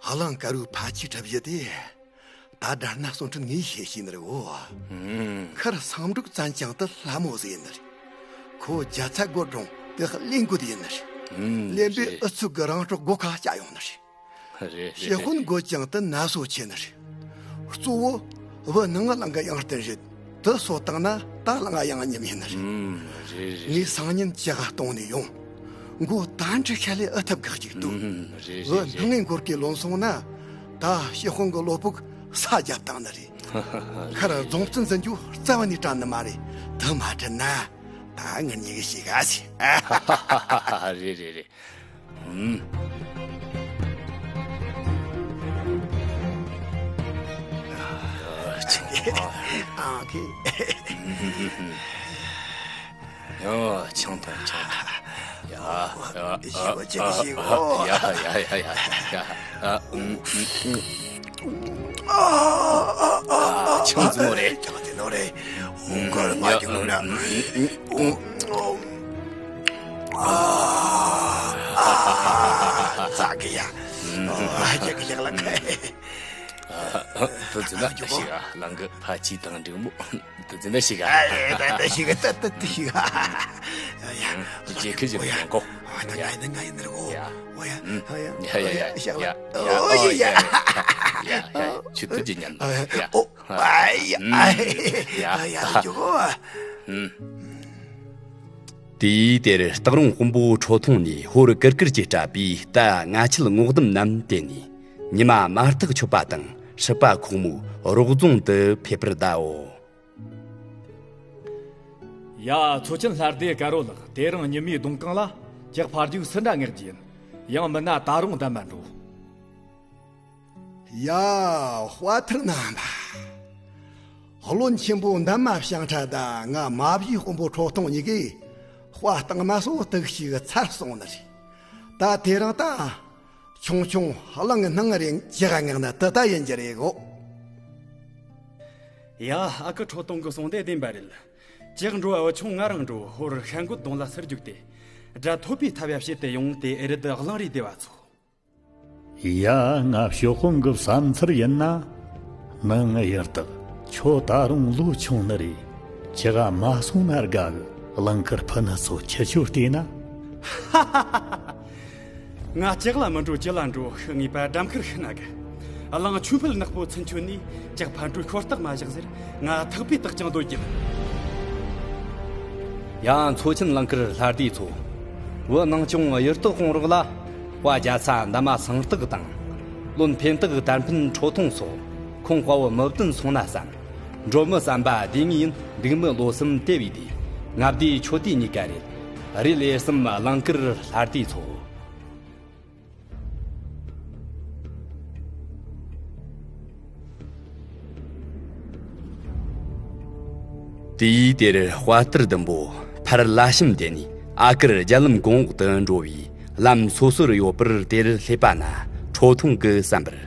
གླིང་དཀར་པོའི་ཕ་ཆོས་གྲུབ་རྒྱུ་དེ། ད་དགྲ་ན་གསུང་འཕྲིན་ངས་ཤེས་ཤེས་ནི་རེད་འོ། ཁར་སང་འབྲུག་བཙན་ཅང་དུ་ལྷ་མོ་ཟིག་ཡིན་ནི་རེད། ཁོ་རྒྱ་ཚ་སྒོར་གྲོང་དུ་གླེན་རྒོད་ཡིན་ནི་རེད། གླེན་པས་ཨུ་ཚུགས་གི་རང་སྲོག་སྒོ་ཁ་བཅའ་ཡོང་ནི་རེད། རེད། ཞེ་དཔོན་རྒོད་ཅང་དུ་ན་སོ་ཆེ་ནི་རེད། གཙོ་བོ་བུ་ནང་ང་ལང་གི་ཡང་བསྟན་རེད། དུ་སོ་བཏང་ན་ད་ལང་ང་ཡང་ཉམས་ཡིན་ནི་རེད། རེད་རེད། ངས་སང་ཉིན་ཅི་ག་གཏོང་ནས་ཡོང་། མགོ་ད་འདྲི་ཤ་ལས་ཨུ་ཐབ་གི་གཅིག་ཏུ། རེད་བུ་རེད་སྣང་ངེ་འགོར་གི་ལོན་སོང་ན། ད་ཞེ་དཔོན་གི་ལོ་ཕུག་ས་རྒྱབ་བཏང་ནི་རེད། ཁར་རྫོང་བཙུན་འཛིན་རྒྱུ་རྩ་བ་ནས་དྲན་ནི་མ་རེད། དུ་མ་དྲན་ན་ད་ངེད་གཉིས་ཀྱི་ཞིག་ཨ་སི། རེད་རེད་རེད། ཨང་ཁེ། ཡ། ཆང་འཐུང་། ཆང་འཐུང་། ཡ། ཡ། ཞིག་གོ་ཅིག་ཞིག་གོ་ཡ་ཡ་ཡ་ཡ་ཡ། ཨ། ཨུམ། ཨུམ། ཨུམ། ཨ། ཆང་རྫུན་ནོ་རེད། ཆང་རྫུན་ནོ་རེད། ཨུམ། ཀར་མ་ཡ། ཅིག་ལུག་ན། ཨུམ། ཨུམ། ཨ། ཙག་གི་ཡ། ཨ། ཡ་གི་ཡ་ལ་ཁ། ཨ། དུ་ཙི་ན་ཞིག་ཨ། ལང་གི་ཕ་ཅི་དང་འབྲིང་མོ། དུ་ཙི་ན་ཞིག་ཨ། ཨ། ད་ད་ཞིག་ད་ད་ད་ཞིག་ཨ། ཡ། དུ་ཅི་ཁི་ཅི་ཡ་གོ། ཨ། ད་ང་ཡིན་ན་ང་ཡིན་ན་གོ། ཡ། ཨོ་ཡ། ཨ་ཡ། ཡ་ཡ་ཡ། ཡ་ཡ། ཞག་ལ། ཨོ་ཡ། ཡ་ཡ། ཆུ་དུ་ཅི་ཉན། ཨ། ཡ། ཨོ། ཨ་ཡ། ཨ་ཡ། ཨ་ཡ། དུ་ཅི་གོ། དེའི་དེར་སྟག་རོང་དཔོན་པོ་ཁྲོ་ཐུང་ནས་ཧོར་ཀིར་ཀིར་གྱིས་སྤྲད་པའི་རྟ་ལྔ་ཆད་ངོ་གདམས་རྣམས་དེད་ནས་ཉི་མ་མ་ཐག་ཆོད་པ་དང་སྲིད་པ་ཁོག་མོའི་རོག་རྫོང་དུ་ཕེབས་པར་གདའོ། ཡ། མཚོ་ཆེན་ལྷ་སྡེ་དཀར་བོ་ལགས། དེ་རིང་ཉི་མའི་གདོང་གང་ལ་ཇག་ཕ་རྒྱུག་སུ་འདྲ་ངེག་རྒྱུ་ཡིན། ཡང་མིན་ན་ད་རུང་འདམ་མ་འགྲོ། ཡ། དཔའ་ཐུལ་རྣམ་པ། བློན་ཆེན་པོ་འདན་མ་ཞང་ཁྲ་དང་ང་མ་བཞིའི་དཔོན་པོ་ཁྲོ་ཐུང་གཉིས་ཀས་དཔའ་བཏང་མ་སོ་དུག་ཞིག་ཚར་སོང་ནི་རེད། ད་དེ་རིང་ད་ཆུང་ཆུང་གླང་གི་སྣང་ངེ་རེ་ཇག་ངེག་ན་དུ་ད་ཡིན་རྒྱུ་རེད་གོ། ཡ། ཨ་ཁུ་ཁྲོ་ཐུང་གི་གསུང་དེ་བདེན་པ་རེད། ཇག་འགྲོ་བ་བུ་ཆུང་ང་རང་འགྲོ། ཧོར་ཤ་འགོད་གདོང་ལ་སུ་རྒྱུག་སྟེ། དགྲ་ཐོབ་པའི་ཐབས་ཡ་བྱེད་དེ་ཡོང་སྟེ་ཨེ་རི་དུ་གླང་རིའི་སྡེ་བ་ཚོ། ཡ། ང་ཞོགས་དཔོན་གི་བསམ་ཚུལ་ཡིན་ན། ནང་ཡར་དག་ཁྱོད་ད་རུང་ལོ་ཆུང་ནི་རེད། ཇག་མ་སོང་ན་དགའ་གི། གླང་དཀར་ཕུ་ནུ་ཚོ་ཁྱེད་ཆོ་བལྟས་ན། ང་ཇག་ལ་མི་འགྲོ་ཇི་ལ་འགྲོ། ཤི་ངེས་པ་འགྲམ་ཁར་ཤི་ན་གི། གླང་ཆོས་འཕེལ་ནག་པོ་ཚུན་ཆོད་ནས་ཇག་ཕ་འགྲོའི་ཤོར་སྟག་མ་བཞག་ཟེར། ང་ཐག་པའི་ཐག་ཅང་འདོད་ཀྱི་མིན། ཡང་མཚོ་ཆེན་གླང་དཀར་ལྷ་སྡེ་ཚོ། བུ་ནང་སྐྱོང་གཡུ་སྟག་དཔུང་རོགས་ལ། དཔའ་རྒྱ་ཚ་འདན་མ་སང་སྟག་དང་། བློན་འཕེན་སྟག་དར་འཕེན་ཁྲོ་ཐུང་སོགས། ཁོང་དཔའ་བོ་མི་བདུན་སོང་ན་བསམ། འགྲོ་མི་བསམ་པ་སྡེ་ངེས་ཡིན། འདུག་མི་ལོ་གསུམ་དེ་བས་དེ། ལྔ་བདེ་ཆོ་དེ་གཉིས་ཀ་རེད། རེད་ལས་གསུམ་གླང་དཀར་ལྷ་སྡེ་ཚོ། དེའི་དེར་དཔའ་རྟུལ་ཟླུམ་པོ་ཕར་ལ་ཕྱིན་དེ་ནས་ཨ་ཀིར་རྒྱ་ལམ་གོང་འོག་ཏུ་འགྲོ་བའི་ལམ་སོ་སོར་ཡོད་པར་དེར་སླེབས་པ་ན། ཁྲོ་ཐུང་གིས་བསམ་པར།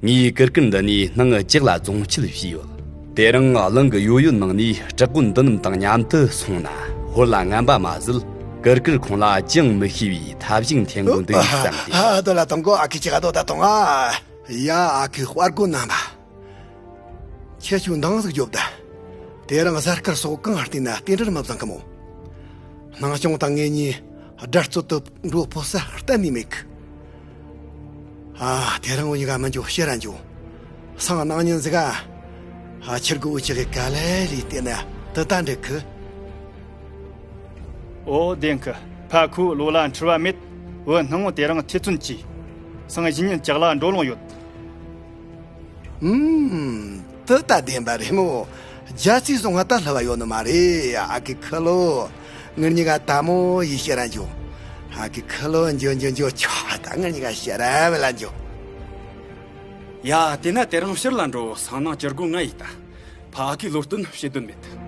ངས་ཀིར་ཀིར་འདི་ནས་སྣང་ཇག་ལ་རྫོང་ཁྱེར་བྱས་ཡོད། དེ་རིང་གླང་གི་ཡོ་ཡོ་ནང་ནས་བྲག་བརྐོས་འདི་རྣམས་དང་མཉམ་དུ་སོང་ན། ཧོར་ལ་ངན་པ་མ་ཟད་ཀིར་ཀིར་ཁོང་ལ་ཅི་ཡང་མི་ཤེས་པའི་ཐབས་ཤིག་འཐེན་དགོས་འདུག་བསམ་སྟེ། ཨ། དོ་ལ་དང་གོ། ཨ་ཁུ་ཅི་ག་དོ་ད་དང་ཨ། ཡ། ཨ་ཁུ་དཔའ་རྒོད་རྣམ་པ། ཁྱེད་ཆོ་འདང་ཟིག་རྒྱོབ་ད། དེ་རིང་གཟའ་སྐར་སོགས་གང་བལྟས་ན་རྟེན་འབྲེལ་མི་བཟང་གི་མོ། སྣང་སྐྱོང་དང་ངེད་གཉིས་དགྲ་རྩོད་དུ་འགྲོ་ཕོད་ས་གཏན་ནས་མེད་གི། ཨ། དེ་རིང་འུ་གཉིས་ཀ་མི་འགྱོ། ཕྱིར་ར་འགྱོ། སང་གནངས་ཉིན་ཟིག་ག་ཨ། ཁྱེད་གི་འུ་ཅག་གི་ག་ལེ་ལི་བལྟས་ན་དུ་ད་འགྲིག་གི། ཨོ། བདེན་གི། ཕ་ཁུ་ལོ་ལ་འཁྲུལ་བ་མེད། བུ་སྣང་ངོ་དེ་རིང་ཐེ་ཚོམ་གྱིས། སང་གཞེས་ཉིན་ཇག་ལ་འགྲོ་ལོང་ཡོད། ཨུམ། དེ་ད་བདེན་པ་རེད་མོ། རྒྱ་ཚིག་སོང་ང་ད་ལྷ་བ་ཡོད་ནི་མ་རེད། ཨ་ཁུ་ཁུ་ལོ། ངེད་གཉིས་ཀ་ད་མོ་ཡི་ཕྱིར་ར་འགྱོ། ཨ་ཁུ་ཁུ་ལོ། འགྱོ་འགྱོ་འགྱོ། ཆོག་ད་ངེད་གཉིས་ཀ་ཕྱིར་ར་བས་ལ་འགྱོ། ཡ། དེ་ན་དེ་རིང་ཕྱིར་ལ་འགྲོ། སང་གནངས་ཇུས་འགོད་ང་ཡིས་ལྟ། ཕ་ཨ་ཁུའི་བློ་སྟོན་བྱེད་དོན་མེད།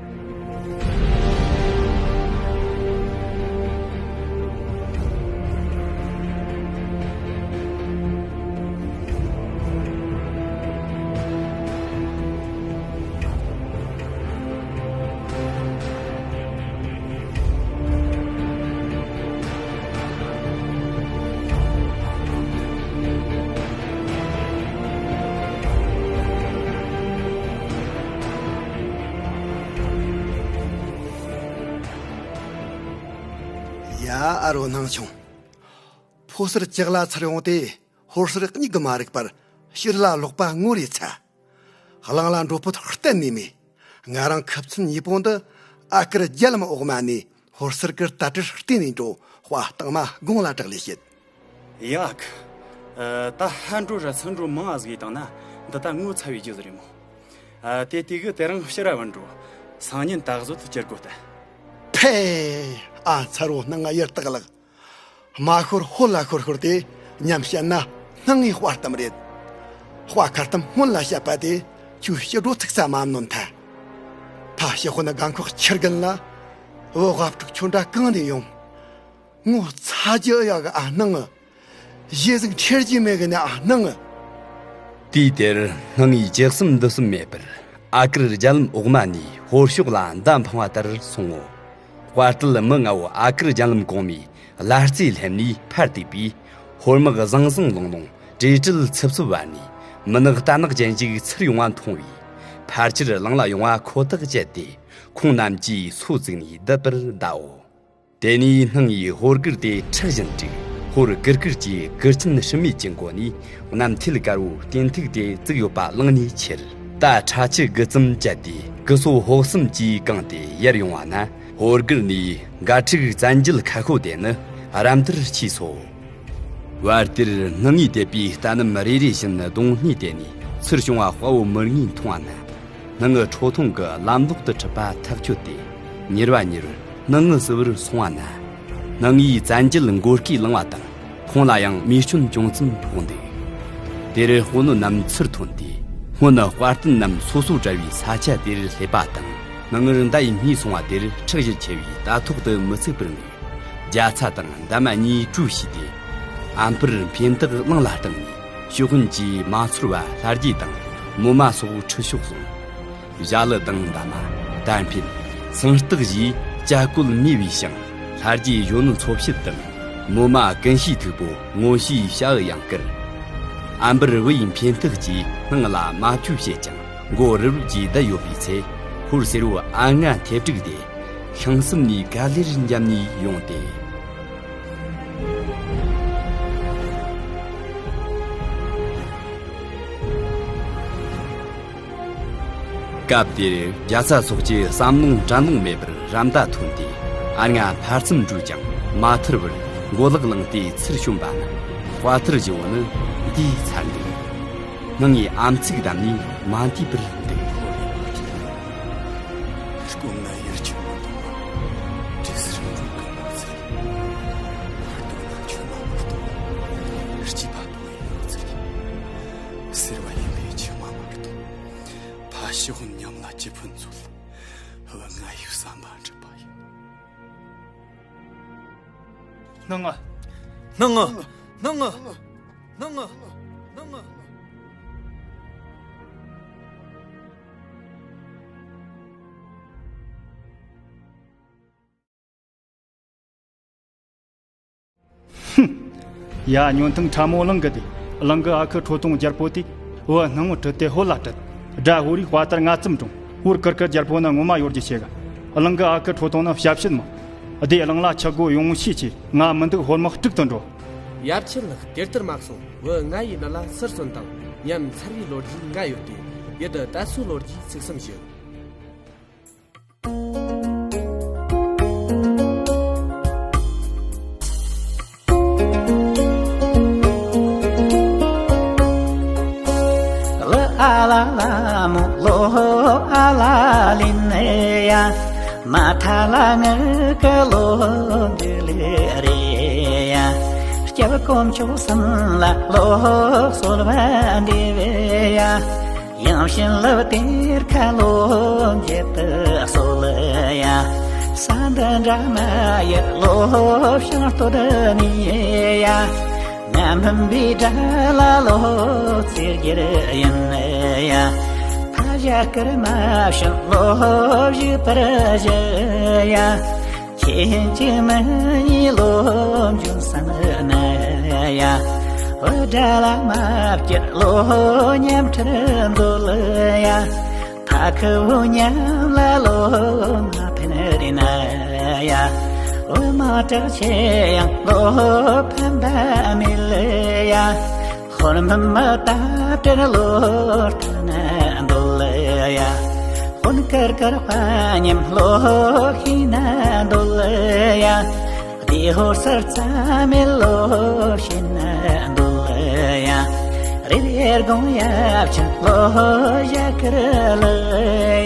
ཡ། ཨ་རོ་སྣང་ཆུང་། ཕོ་གསར་ལྕགས་ལ་ཚུར་ཡོང་སྟེ་ཧོར་གསར་གཉིས་ཀྱིས་མ་རིག་པར་ཕྱིར་ལ་ལོག་པ་ངོ་རེ་ཚ། གླིང་ལ་འགྲོ་ཕོད་གཏན་ནས་མེད། ང་རང་ཁུ་ཚུར་གཉིས་པོ་འདི་ཨ་ཀར་རྒྱ་ལམ་འོག་མ་ནས་ཧོར་གསར་གྱི་རྟ་དྲེལ་བརྟེན་ནས་འགྲོ། དཔའ་གཏང་མ་དགུང་ལ་དྲག་ལས་བྱེད། ཡ། ཨ་ཁུ། ཨ། ད་ཧ་འགྲོ་ར་ཚུར་འགྲོ་མང་ང་ཟིག་བཏང་ན་འདི་ད་ངོ་ཚ་བའི་རྒྱུ་ཟིག་རེད་མོ། ཨ། དེ་དུས་གི་དེ་རིང་ཕྱིར་ར་བུད་འགྲོ། སང་ཉིན་ད་གཟོད་ཅི་དགོས་ད། ཕེ། ཨ་ཚ་རོ་སྣང་ང་ཡར་བཏགས་ལགས། མ་ཤོར་ཧོར་ལ་ཤོར་ཤོར་དེ་མཉམ་བཤད་ན་སྣང་ངའི་དཔའ་གཏམ་རེད། དཔའ་ཁ་གཏམ་སྔོན་ལ་བཤད་པ་དེ་ཁྱོད་ཕྱི་དྲོ་ཚིག་ཚ་མ་ནོན་ཐལ། ཕ་ཕྱི་དཔོན་སྒང་ཁོག་ཁྱི་རྒན་ལ། བུ་དབབ་ཕྲུག་ཁྱོད་འདྲ་གང་ནས་ཡོང་། ངོ་ཚ་རྒྱུ་ཡག་གི་ཨ་སྣང་། ཞེ་ཟིག་འཕྲེར་གྱི་མེད་གི་ནི་ཨ་སྣང་། དུས་དེར་སྣང་ངའི་ལྕགས་སྲམ་འདི་གསུམ་མེད་པར་ཨ་ཀར་རྒྱ་ལམ་འོག་མ་ནས་ཧོར་ཕྱོགས་ལ་མདའ་འཕང་བ་ལྟར་སོང་ངོ་། དཔའ་རྟུལ་མི་ལྔ་བོ་ཨ་ཀར་རྒྱ་ལམ་གོང་མའི་ལ་རྩེ་ལྷེམ་ནས་ཕར་བཏེགས་པས། ཧོར་དམག་ཟང་ཟིང་ལོང་ལོང་། བྲེལ་བྲེལ་འཚུབ་འཚུབ་བར་ནས་མི་ནག་རྟ་ནག་ཅན་ཞིག་ཚུར་ཡོང་བ་མཐོང་བས། ཕལ་ཆེར་གླིང་ལ་ཡོང་བ་ཁོ་ཐག་བཅད་དེ། ཁོང་རྣམས་ཀྱིས་སོ་བཙུགས་ནས་བསྡད་པར་གདའོ། དེ་ནས་སྣང་ངས་ཧོར་གུར་དེ་ཁྲག་བཞིན་དཀྲུགས། ཧོར་གུར་གུར་གྱིས་གུར་ཆེན་སྲུབ་མེད་ཀྱི་མགོ་ནས་གནམ་ཐེལ་དཀར་བོའི་རྟེན་ཐིག་དེ་བཙུགས་ཡོད་པ་བླངས་ནས་ཁྱེར། རྟ་ཁྲ་ཆུ་དགུ་ཙམ་བཅད་དེ་གུ་སོ་ཕོག་གསུམ་གྱིས་བཀང་སྟེ་ཡར་ཡོང་བ་ན། ཧོར་གུར་ནས་འགའ་ཕྲུག་བཙན་རྒྱལ་ཁ་ཤོ་དེ་ནི་རམ་འདེགས་ཕྱིས་སོ། བར་དེར་སྣང་ངས་དེད་པའི་རྟ་རྣམས་རེ་རེ་བཞིན་གདོང་སྣེ་དེད་ནས་ཚུར་བྱུང་བ་དཔའ་བོ་མི་གཉིས་མཐོང་བ་ན། སྣང་ངི་ཁྲོ་ཐུང་གི་ལམ་ལོག་ཏུ་ཁྲིད་པ་ཐག་ཆོད་དེ། མྱུར་བ་མྱུར་སྣང་ངི་བསུ་བར་སོང་བ་ན། སྣང་ངས་བཙན་རྒྱལ་མགོ་སྐེ་བླངས་པ་དང་། ཁོང་ལ་ཡང་རྨས་སྐྱོན་ཅུང་ཙམ་ཕོག་འདུག། དེར་དཔོན་སློབ་རྣམས་ཚུར་ཐོན་ཏེ། སྔོན་དཔའ་རྟུལ་རྣམས་སོ་སོ་བྲལ་བའི་ས་ཆ་དེར་སླེབས་པ་དང་། སྣང་ངིར་མདའ་ཡིས་རྨས་སོང་བ་དེར་ཁྲག་གཞི་ཆེ་བས་ལྟ་ཐོག་ཏུ་མི་ཚུད་པར་འདུག། རྒྱ་ཚ་དང་འདབ་མ་གཉིས་གྲོས་བྱས་ཏེ། ཨམ་བར་འཕེན་ཐག་གླང་ལ་བཏང་ནས། ཞུ་དཔོན་གྱིས་མ་ཚོར་བ་ལྷ་རྗེ་དང་མོ་མ་སོགས་ཁྲིད་ཕྱོགས་སོང་། བྱ་ཀླུ་དང་འདབ་མ། དར་འཕེན། སང་སྟག་བཞིས་ལྕགས་སྐོལ་མེ་བའི་ཞིང་། ལྷ་རྗེ་གཞོན་ནུ་འཚོ་བྱེད་དང་། མོ་མ་ཀུན་ཤེས་མཐུག་པོ་ངོ་ཤེས་ཞྭ་ཨུ་ཡང་བཀུར། ཨམ་བར་བུ་ཡི་འཕེན་ཐག་གིས་སྣང་ལ་མ་བཅོས་བྱེད་ཅིང་མགོ་རུབ་རུབ་ཀྱིས་བསྡད་ཡོད་པའི་ཚེ། ཧོར་སེར་བོ་ཨ་ང་མཐེབ་དྲུག་དེ། ཤིང་གསུམ་ནས་ག་ལེར་འཇམ་ནས་ཡོང་སྟེ། སྐབས་དེར་རྒྱ་ཚ་སོགས་ཀྱིས་བསམ་ལོང་དྲན་ལོང་མེད་པར་ར་མདའ་ཐོན་ཏེ། ཨ་ང་ཕར་ཙམ་འགྲོས་ཀྱང་མ་ཐར་བར་མགོ་ལག་བླངས་ཏེ་ཚུར་བྱོན་པ་ན། དཔའ་ཐུལ་བཞི་བོ་ནི་འདིའི་ཚར་འདུག། སྣང་ངས་ཨམ་ཚིག་བསྡམས་ནས་མ་འདས་པར་འདུག། སྐུ་ང་ཡར་ཆུ་མ་འདུག་པ། བྲེ་སེར་འབྲུག་གི་ནགས་ཚལ། སྟོད་ན་ཆུ་མ་མི་གཏོང་། སྐྱིད་པ་དང་ཡོད་ཚུལ། སེར་བ་ཡིན་པས་ཆུ་མ་མི་གཏོང་། ཕ་ཕྱི་ཧོན་ཉམས་ལ་ཅི་ཕན་འཚོལ། བུ་ང་ཡི་བསམ་པ་འགྲུབ་པ་ཡིན། སྣང་ང་། སྣང་ང་། སྣང་ང་། སྣང་ང་། སྣང་ང་། ཧུམ། ཡ། ཉོན་ཐང་ཕྲ་མོ་གླིང་གི་དེ། གླིང་གི་ཨ་ཁུ་ཁྲོ་ཐུང་རྒྱལ་པོ་དེ། བུ་སྣང་ངོ་ཁྲིད་དེ་ཧོར་ལ་ཁྲིད། དགྲ་ཧོར་རིགས་དཔའ་དར་ལྔ་ཙམ་དྲུང་། ཧོར་གུར་གུར་རྒྱལ་པོ་ནི་ངོ་མ་ཡོད་རྒྱུ་ཆེ་ག། གླིང་གི་ཨ་ཁུ་ཁྲོ་ཐུང་ནི་ཞབས་ཕྱི་མོ། སྡེ་གླིང་ལ་ཆག་སྒོ་ཡོང་ཤས་ཆེ། ང་མི་འདུག་ཧོར་དམག་དཀྲུག་ཏུ་འགྲོ། ཡབ་ཆེན་ལགས། དེ་ལྟར་མ་གསུང་། བུ་ང་ཡི་ནི་ལ་སུར་གསོན་དང་། ཉམས་ཚར་བའི་ལོ་རྒྱུས་ང་ཡོད་དེ། ཡུལ་དུ་དར་སྲོལ་ལོ་རྒྱུས་ཚིག་གསུམ་ཞུ། ལོ་ཨ་ལ་ལ་མོ་ལོ་ཨ་ལ་ལི་ནི་ཡ། མ་ཐ་ལ་ངི་ཀི་ལོ་འདི་ལི་རེ་ཡ། སྐྱབས་དཀོན་མཆོག་གསུམ་ལ་ལོ་གསོལ་བ་འདེབས་ཡ། ཡང་བྱིན་རླབས་གཏེར་ཁ་ལོ་འབྱེད་དུ་གསོལ་ཡ། ས་འདི་འདྲ་མ་ཡི་ལོ་བྱང་སྟོད་ནས་ཡ། ང་སྨིན་པའི་དགྲ་ལ་ལོ་རྩེ་རྒྱལ་ཡིན་ཡ། ཕ་ཞྭ་དཀར་མ་བྱིན་ལོ་བཞི་པར་བཞི་ཡ། ཁྱེད་ཀྱི་མི་ཡི་ལོ་འབྱོན་བསམ་ན་ཡ། འུ་དགྲ་ལ་མ་བསྐྱུར་ལོ་ཉམས་ཁྲིར་འདོད་ཡ། ཕ་ཁུ་བོ་ཉམས་ལ་ལོ་མ་ཕན་རེ་ན་ཡ། འོ་མ་དྲག་ཆེ་ཡང་བློ་ཕམ་པ་མེད་ལ་ཡ། ཧོར་མི་མི་ད་བྲེལ་བློ་ཐ་ན་འདོད་ལ་ཡ། ཧོན་ཀར་ཀར་པ་ཉམས་བློ་ཤེས་ན་འདོད་ལ་ཡ། དེ་ཧོར་སར་རྩ་མེད་བློ་ཤེས་ན་འདོད་ལ་ཡ། རེ་རེ་དགོང་ཡབ་ཆེན་བློ་ཞག་ཀར་ལ་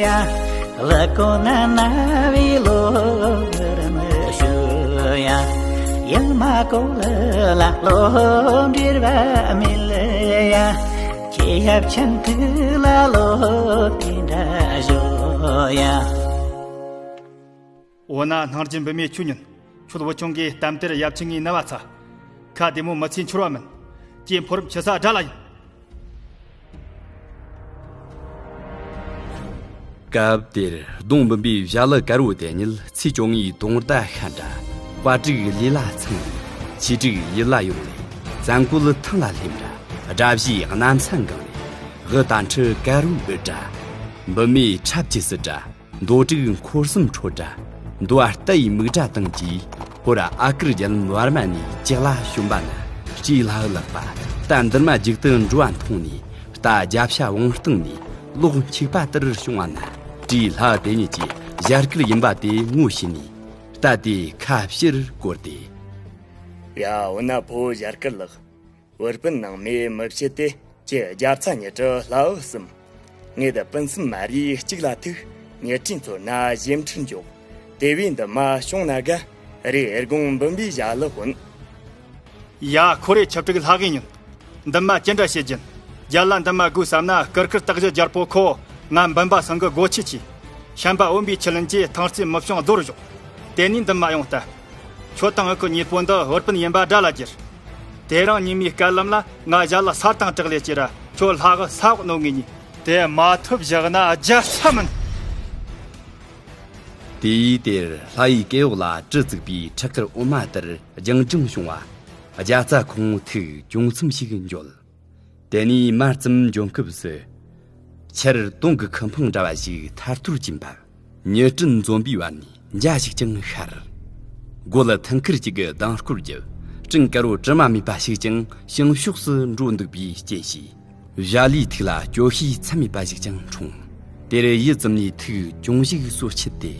ཡ། ལ་ཀོ་ན་ན་བི་ལོ་ར་མ་ཤུ་ཡ། ཡང་མ་ཀོ་ལ་ལ་ལོ་འདྲིར་བ་མི་ལ་ཡ། ཁྱེད་ཡབ་ཆེན་ཐུ་ལ་ལོ་དེ་འདྲ་ཞོ་ཡ། འོ་ན་སྣང་རྒྱུ་འབུལ་མེད་ཆོས་ཉིད། ཁྱོད་བུ་ཆུང་གིས་གཏམ་དེར་ཡབ་ཆེན་ངའི་ནུ་བ་ཚ། ཁ་བདེ་མོ་མི་ཚེ་འཆོར་བ་མིན། ཀྱེ་ཕོ་རབ་ཆུ་ས་དགྲ་ལ་ཡིན། སྐབས་དེར་གདོང་འབུམ་པའི་བྱ་ལི་དཀར་བོ་དེ་ཉིད་ཚེས་བཅོ་ལྔའི་དུང་ཟླ་ཤར་འདྲ། དཔའ་དྲུག་ལུས་ལ་ཚང་ནས། ཆོས་དྲུག་ཡིད་ལ་ཡོང་ནས། བཙན་རྒོལ་ཐང་ལ་སླེབས་འདྲ། དགྲ་བཞིའི་གནམ་ས་འགེངས་ནས། དབུ་དང་ཁྲི་དཀར་བོ་འབུད་འདྲ། འབུམ་མའི་ཁྲབ་ཀྱི་སྲིད་འདྲ། མདོ་དྲུག་འཁོར་གསུམ་ཁྲོད་དྲ། མདོ་སྟ་ཡི་མིག་དྲ་དང་གྱིས། ཧོར་ཨ་ཀར་རྒྱལ་ལམ་བར་མ་ནས་ཇག་ལ་བྱོན་པ་ན། སྤྲེའུ་ལྷ་ལག་པ་རྟ་འདུལ་མ་རྒྱུག་ཏུ་འགྲོ་བ་མཐོང་ནས། རྟ་རྒྱབ་ཤ་བང་སྟེང་ནས་ལོག་འཁྱུག་པ་ལྟར་བྱུང་བ་ན། སྤྲེའུ་ལྷ་དེ་ཉིད་ཀྱིས་ཞྭ་དཀར་ཡིན་པ་དེ་ངོ་ཤེས་ནས། རྟ་དེའི་ཁ་ཕྱིར་བསྐོར་ཏེ། ཡ། འོ་ན་ཕོ་བོ་ཞྭ་དཀར་ལགས། བུ་སྤུན་ནང་མི་མི་བྱེད་དེ། ཁྱེད་རྒྱབ་ཚ་ཉི་ཁྲི་ལྷ་བུ་གསུམ། ངེད་སྤུན་གསུམ་མ་རེད་གཅིག་ལ་ཐུག། ཉི་ཁྲིའི་ཚོར་ན་ཞིམ་ཁྲིར་འཇོག། དེ་བས་འདི་མ་བྱུང་ན་དགའ། རེ་དགོང་འབུམ་པའི་ཞྭ་ལི་ཧོན། ཡ། ཁོ་རེ་ཆབ་དྲུག་ལྷ་གི་ཉིན། འདི་མ་ཅི་འདྲ་བྱེད་ཀྱིན། རྒྱལ་ལ་འདི་མ་དགོས་བསམ་ན་ཀིར་ཀིར་སྟག་གཞི་རྒྱལ་པོ་ཁོ། ང་འབུམ་པ་ཚང་གི་སྒོ་ཁྱི་ཆེ། བྱམས་པ་འོན་པའི་ཆུ་ལན་གྱིས་ཐང་རྩེ་མི་བྱུང་རྫོར་བཞག། དེ་ནས་འདི་མ་ཡོང་ལྟ། ཁྱོད་དང་ཨུ་ཁུ་གཉིས་པོ་འདི་བུ་སྤུན་ཡིན་པ་དགྲ་ལ་གྱུར། དེ་རིང་ཉི་མའི་སྐལ་ལམ་ལ་ང་ཞྭ་ལི་སར་དང་བྲག་ལས་སྐྱེས་ར། ཁྱོད་ལྷ་གི་ས་འོག་ནོ་ངེས་ཉིད། དེ་མ་ཐུབ་བཞག་ན་རྒྱལ་ས་མིན། དེའི་དེར་ལྷ་ཡི་སྐེ་འོག་ལ་གྲི་བཙུགས་པའི་ཁྲག་དཀར་འོ་མ་ལྟར་ལྗང་ལྗང་བྱུང་བ། རྒྱ་ཚ་ཁོང་ཐུགས་གྱོང་མཚམས་ཤིག་འགྱོད། དེ་ནས་མར་ཙམ་འཇོམས་སྐབས་སུ། ཆར་དུང་གི་ཁུ་འཕང་འདྲ་བ་ཞིག་ཐར་ཐོར་གྱིས་འབབ། ཉི་སྤྲིན་འཛོམས་པའི་བར་ནས་འཇའ་ཞིག་ཀྱང་ཤར། སྒོ་ལ་ཐང་ཁུར་གཅིག་གི་གདངས་སྐོར་བརྒྱབ། སྤྲིན་དཀར་བོ་དྲི་མ་མེད་པ་ཞིག་ཀྱང་བྱང་ཕྱོགས་སུ་འགྲོ་འདུག་པའི་རྐྱེན་གྱིས། བྱ་ལིའི་ཐིག་ལ་སྐྱོ་ཤས་མཚམས་མེད་པ་ཞིག་ཀྱང་འཁྲུངས། དེར་ཡིད་ཙམ་ནས་ཐུགས་གྱོང་ཞིག་གསོ་ཆེད་དེ།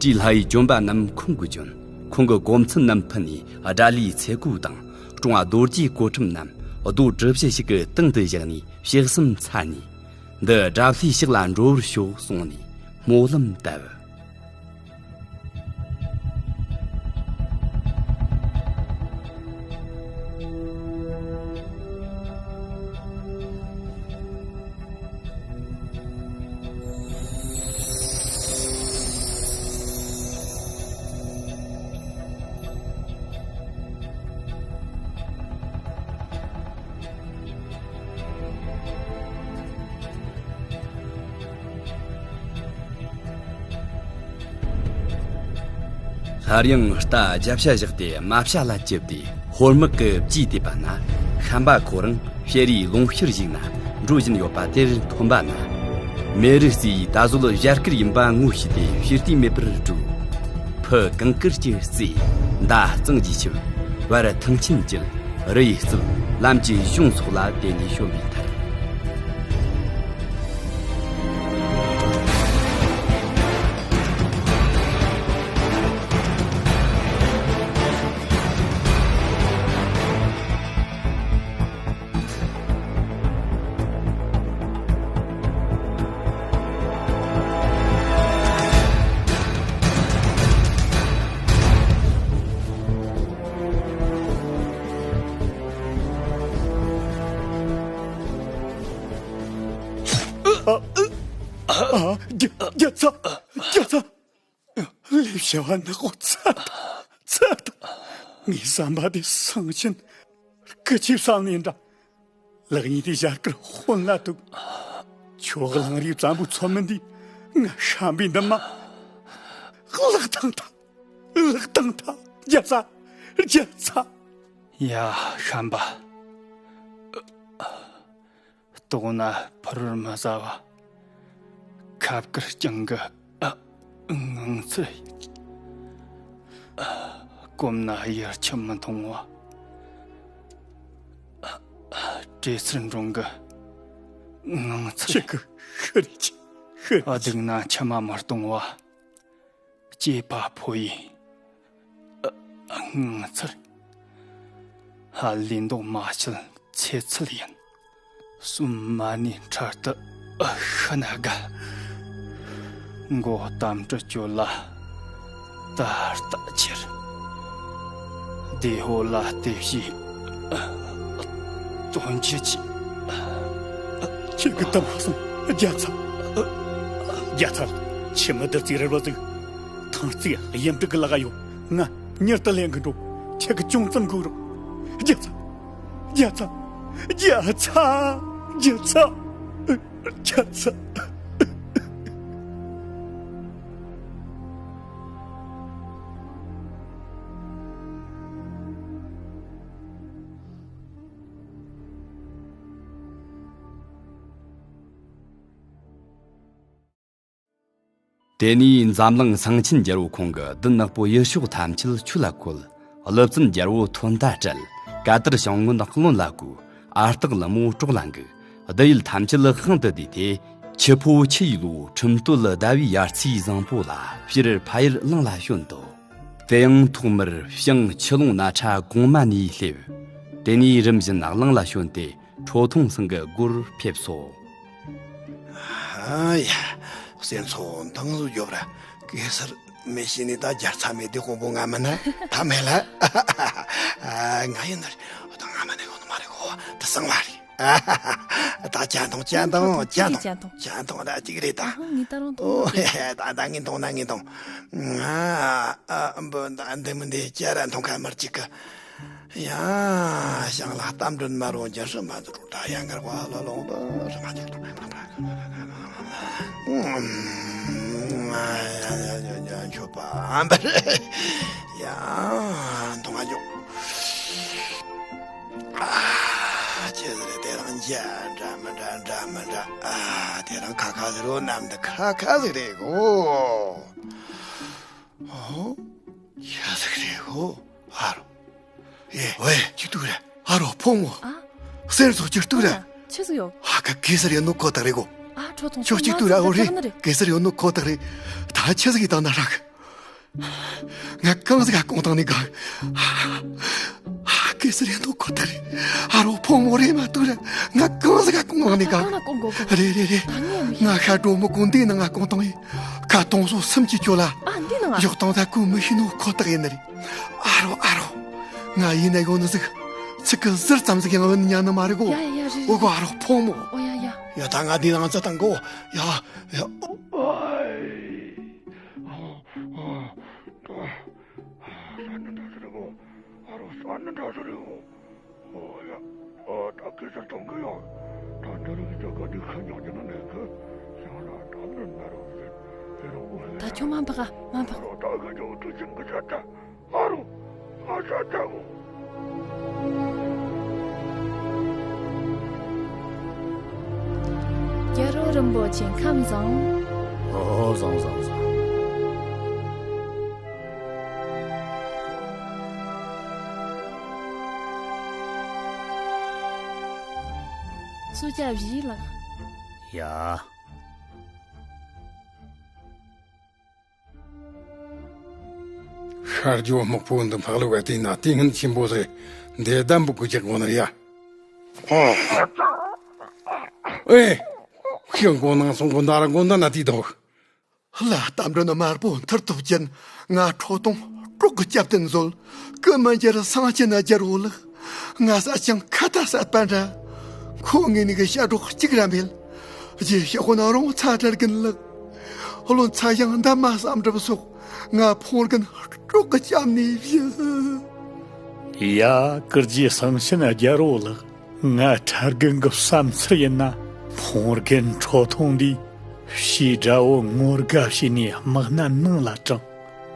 སྤྲེའུ་ལྷ་ཡི་བྱོན་པ་རྣམས་ཁོང་གིས་བྱོན། ཁོང་གི་གོ་མཚོན་རྣམས་ཕུད་ནས་དགྲ་ལིའི་ཚེ་སྒོ་དང་། སྲུང་བ་རྡོ་རྗེའི་གོ་ཁྲབ་རྣམས་རྡོ་གྲུ་བཞི་ཞིག་གི་སྟེང་དུ་བཞག་ནས་ཕྱག་གསུམ་འཚལ་ནས། འདི་དགྲ་ལྷའི་ཕྱག་ལ་འགྲོ་བར་ཤོག་གསུངས་ནས་སྨོན་ལམ་བཏབ། སླར་ཡང་རྟ་རྒྱབ་ཤ་བཞག་སྟེ་རྨ་བྱ་ལ་བཅིབས་ཏེ། ཧོར་དམག་གི་རྗེས་དེད་པ་ན། ཤམ་པ་ཁོ་རང་བྱེ་རིའི་ལུང་ཤུར་ཞིག་ན་འགྲོ་བཞིན་ཡོད་པ་དེར་ཐོན་པ་ན། མེ་རི་རྩེའི་ད་གཟོད་ཞྭ་དཀར་ཡིན་པ་ངོ་ཤེས་ཏེ་ཕྱིར་ལྟས་མེད་པར་བྲོས། ཕུ་གངས་དཀར་གྱི་རྩེ། མདའ་གཙང་གྱི་ཆུ། བར་ཐང་ཆེན་བཅུད། རི་ཡི་རྩིབས། ལམ་གྱི་གཞུང་སོགས་ལ་དེད་ནས་བྱོན་པའི་མཐར། ཨ། ཨ། རྒྱ། རྒྱ་ཚ། རྒྱ་ཚ། ལས་བྱ་བ་ནག་པོ་ཚ། ཚ། ངའི་བསམ་པ་དེ་སང་ཆེན་སྐུ་ཆེ་བསམ་ནས་འདྲ། ལག་གཉིས་དེ་ཞྭ་དཀར་ཧོན་ལ་ཐུག། ཁྱོད་གླང་རིའི་བཙན་པོའི་ཚོད་མིན་འདི། ང་ཤམ་པའི་འདི་མ། ལག་བཏང་ཐལ། ལག་བཏང་ཐལ། རྒྱ་ཚ། རྒྱ་ཚ། ཡ། ཤམ་པ། ལྟོགས་ན་ཕུར་མི་ཟ་བ། ཁབ་དཀར་རྐྱང་གི་ངང་ཚུལ་ཡིན། གོམས་ན་ཡར་ཆུ་མི་འཐུང་བ། བྲེ་སེར་འབྲོང་གི་ངང་ཚུལ། ཁྱེད་ཀྱི་ཤི་རེ་ཆེ་ཤི་རེ་ཆེ། སྡུག་ན་མཆི་མ་མི་གཏོང་བ། སྐྱེས་པ་ཕོ་ཡི་ངང་ཚུལ། ལུས་མདོག་མ་བྱེད་ཚེ་ཚད་ཡིན། གསུམ་མ་ནི་འཕྲལ་དུ་ཤི་ན་དགའ། མགོ་གཏམ་དྲི་གཅོད་ལ་ད་ལྟ་ཁྱེར། བདེ་ཧོ་ལ་དེ་བཞིན་དོན་ཆེ་ཆེ། ཁྱེད་ཀྱི་དམ་སོང་རྒྱ་ཚ། རྒྱ་ཚ། ཁྱེད་མི་བདུད་རྩིའི་རིལ་བུ་ཟིག་ཐང་རྩིས་གཡུ་འབྲུག་གི་ལག་ཡོད། ང་མྱུར་དུ་ལེན་གི་འགྲོ། ཁྱེད་ཀྱི་ཅུང་ཙམ་སྒུག་རོགས། རྒྱ་ཚ། རྒྱ་ཚ། རྒྱ་ཚ། རྒྱ་ཚ། རྒྱ་ཚ། དེ་ནས་འཛམ་གླིང་གསང་ཆེན་རྒྱལ་པོ་ཁོང་གིས་བདུད་ནག་པོ་ཡུལ་ཕྱོགས་ཐམས་ཅད་ཆོས་ལ་བཀོད། ཀླུ་བཙན་རྒྱལ་པོ་ཐོན་མཐའ་བྲལ། ཀ་དར་བྱང་ངོས་ཀློང་ལ་བཀོད། ཨ་སྟག་ལི་མོ་གྲོག་ལ་འགུག། བདུད་ཡུལ་ཐམས་ཅད་དབང་དུ་བསྡུས་ཏེ། ཆུ་ཕོ་ཆུ་ཡི་ལོ་ཁྲིམས་བསྟོད་ཟླ་བའི་ཡར་ཚེས་བཟང་པོ་ལ་ཕྱིར་ཕ་ཡུལ་གླིང་ལ་བྱོན་ཏོ། དེ་ཡང་ཐོག་མར་བྱང་ཆུ་ཀླུང་ན་ཁྲ་གོང་མ་ནས་སླེབས། དེ་ནས་རིམ་བཞིན་གླིང་ལ་བྱོན་ཏེ། ཁྲོ་ཐུང་ཚང་གི་སྒོར་ཕེབས་སོ། ཨ་ཡ། སེམས་ཚོ་འདང་ཟུག་རྒྱོབ་ར། གེ་སར་མི་ཤེས་ནི་ད་རྒྱལ་ཚ་མེད་དེ་དཔོན་པོ་ང་མིན་ན་ད་མེད་ལ། ང་ཡིན་ནར་ད་ང་མིན་ན་ཡོང་ནི་མ་རེད་གོ། ད་གསང་བ་རེད། ད་ཅན་དང་ཅན་དང་ཅན་དང་ཅན་དང་ད་ཅིག་རེད་ད། ཨ་ཧང་ངི་ད་རང་ཨོ་ད་ད་ངི་དང་ན་ངི་དང་། ང་ཨ་འབུ་ད་འདི་མི་འདི་ཅ་ར་མཐོང་ཁ་མར་ཅིག་གི། ཡ། ཞང་ལ་གཏམ་དྲན་མ་རུང་རྒྱུན་སྲིད་མ་འཛུགས་གྲུབ་ད་ཡང་གར་བ་ལ་ལོང་དུ་རི་མ་ཅིག་ཏུ་མཆོད་པ་ཨམ་པར་ཡ་མཐོང་ང་འཇོག་ཨ་ཅེ་ཟེར་དེ་རང་རྒྱ་འདྲ་མི་འདྲ་འདྲ་མི་འདྲ། ཨ་དེ་རང་ཁ་ཁ་ཟེར་རོ་ནམ་འདི་ཁ་ཁ་ཟིག་རེད་གོ། ཨོ། ཁྱེད་ཟིག་རེད་གོ། ཨ་རོ། ཨེ། ཝེ། ཅི་ཏུ་རེད། ཨ་རོ་ཕོ་མོ། ཨ། གསེར་ཚོ་ཅི་ཏུ་རེད། ཨ་ཅི་ཟིག་ཡོད། ཨ་ཁ་གེ་སར་ཡིན་ནོ་ཁོ་ཐག་རེད་གོ། ཨ་ཁྲོ་ཐུང་ཁྱོད་ཅི་ཏུ་རེད། ཨོ་རེད། ཁོ་ཐག་རེད། གེ་སར་ཡིན་ནོ་ཁོ་ཐག་རེད། ད་ཁྱེད་ཟིག་ཡིན་དང་ན་རག་ང་གང་ཟིག་ཨ་ཀོང་བཏང་ནི་ག་ཨ་གེ་སར་ཡིན་ནོ་ཁོ་ཐག་རེད། ཨ་རོ་ཕོ་མོ་རེད་མ་ཏུ་རེད། ང་གང་ཟིག་ཨ་ཀོང་བཏང་ནི་ག་ཨ་ན་ཀོང་གོ་གོ། རེད་རེད་རེད། ད་ངས་མི་ཤེས། ང་ཤ་སྒྲོ་མོ་གོང་འདི་ནང་ཨ་ཀོང་བཏང་ཡིན། ཁ་སྟོང་སོ་སུམ་གྱི་ཁྱོད་ལ། ཨ་འདི་ནང་ཨ། ཡོག་དང་ད་ཁོ་མི་ཤེས་ནོ་ཁོ་ཐག་ཡིན་ནི་རེད། ཨ་རོ་ཨ་རོ། ང་ཡིན་ན་ཡོང་ནི་ཟིག་ཚིག་གི་ཟུར་ཙམ་ཟིག་ཡང་བུད་ཉན་ནི་མ་རེད་གོ། ཡ་ཡ་ཡ་རེད། འོ་གོ་ཨ་རོ་ཕོ་མོ། ཨོ་ཡ་ཡ། ཡ་ད་ང་འདི་ནང་ཚ་དང་གོ། ཡ་ཡ། ཨོ་ཨ་ས་ནི་འདྲ་ཟེར་གོ། ཨ་རོ་ས་ནི་འདྲ་ཟེར་གོ། ཨོ་ཡ། ཨ་ད་གེ་སར་གཏོང་གི་ཡོད། ད་འདི་རིགས་ཀྱི་ག་དུས་ཁ་ཉོག་གི་ནང་ནས་གི་ཞང་ལ་ད་འདི་ན་རོ་ཟེར། ཨེ་རོ་གོ་ཧེ། ད་ཁྱོད་མ་འབག་ཨ་མ་འབག་ཨ་རོ་ད་གི་ཇོ་ཏུ་ཅིང་གི་ཟེར་ད། ཨ་རོ། ཨ་ཤ་ད་གོ། རྒྱལ་པོ་རིན་པོ་ཆེ་ཁམས་བཟང་། ཨོ་བཟང་བཟང་བཟང་། སུ་ཅ་བཞི་ལགས། ཡ། ཤར་ཇོ་སྨུག་པོ་འདི་འཕགས་ལུག་བ་དེ་ན་དེ་སྔོན་ཆེན་པོ་ཟེར་འདི་ལྡན་པོ་གི་ཅག་གོ་ནར་ཡ། ཨེ། ཁྱི་མགོ་ནང་སོང་གོ་འདའ་ར་མགོ་འདའ་ན་དེ་དོག་ལ་གཏམ་དྲན་དམར་པོ་མཐུར་ཐུབ་ཅན། ང་ཁྲོ་ཐུང་སྲོག་གི་སྐྱབས་དེ་མཛོད། སྐུ་མི་འགྱུར་སངས་ཆེན་རྒྱལ་པོ་ལགས། ང་ས་ཅང་ཁ་ད་སད་པ་འདྲ། ཁོ་ངེད་གཉིས་ཀྱི་བཤད་གྲོགས་གཅིག་ར་མེད། རྗེས་ཤོག་ཁོ་ན་རུང་ཚ་དྲན་གིན་ལགས། བློན་ཚ་ཡང་འདབ་མ་བསམ་གྲུབ་སོགས། ང་ཕུང་རྒན་སྲོག་གི་སྐྱབས་ནས་བཞེས། ཡ། ཀིར་ཇི་སངས་ཆེན་རྒྱལ་པོ་ལགས། ང་ཁྲ་རྒན་གི་བསམ་ཚུལ་ཡིན་ན། ཕུང་རྒན་ཁྲོ་ཐུང་འདིས་ཕྱིའི་དགྲ་བོ་ངོ་དགའ་བྱས་ནས་དམག་སྣ་ནང་ལ་དྲངས།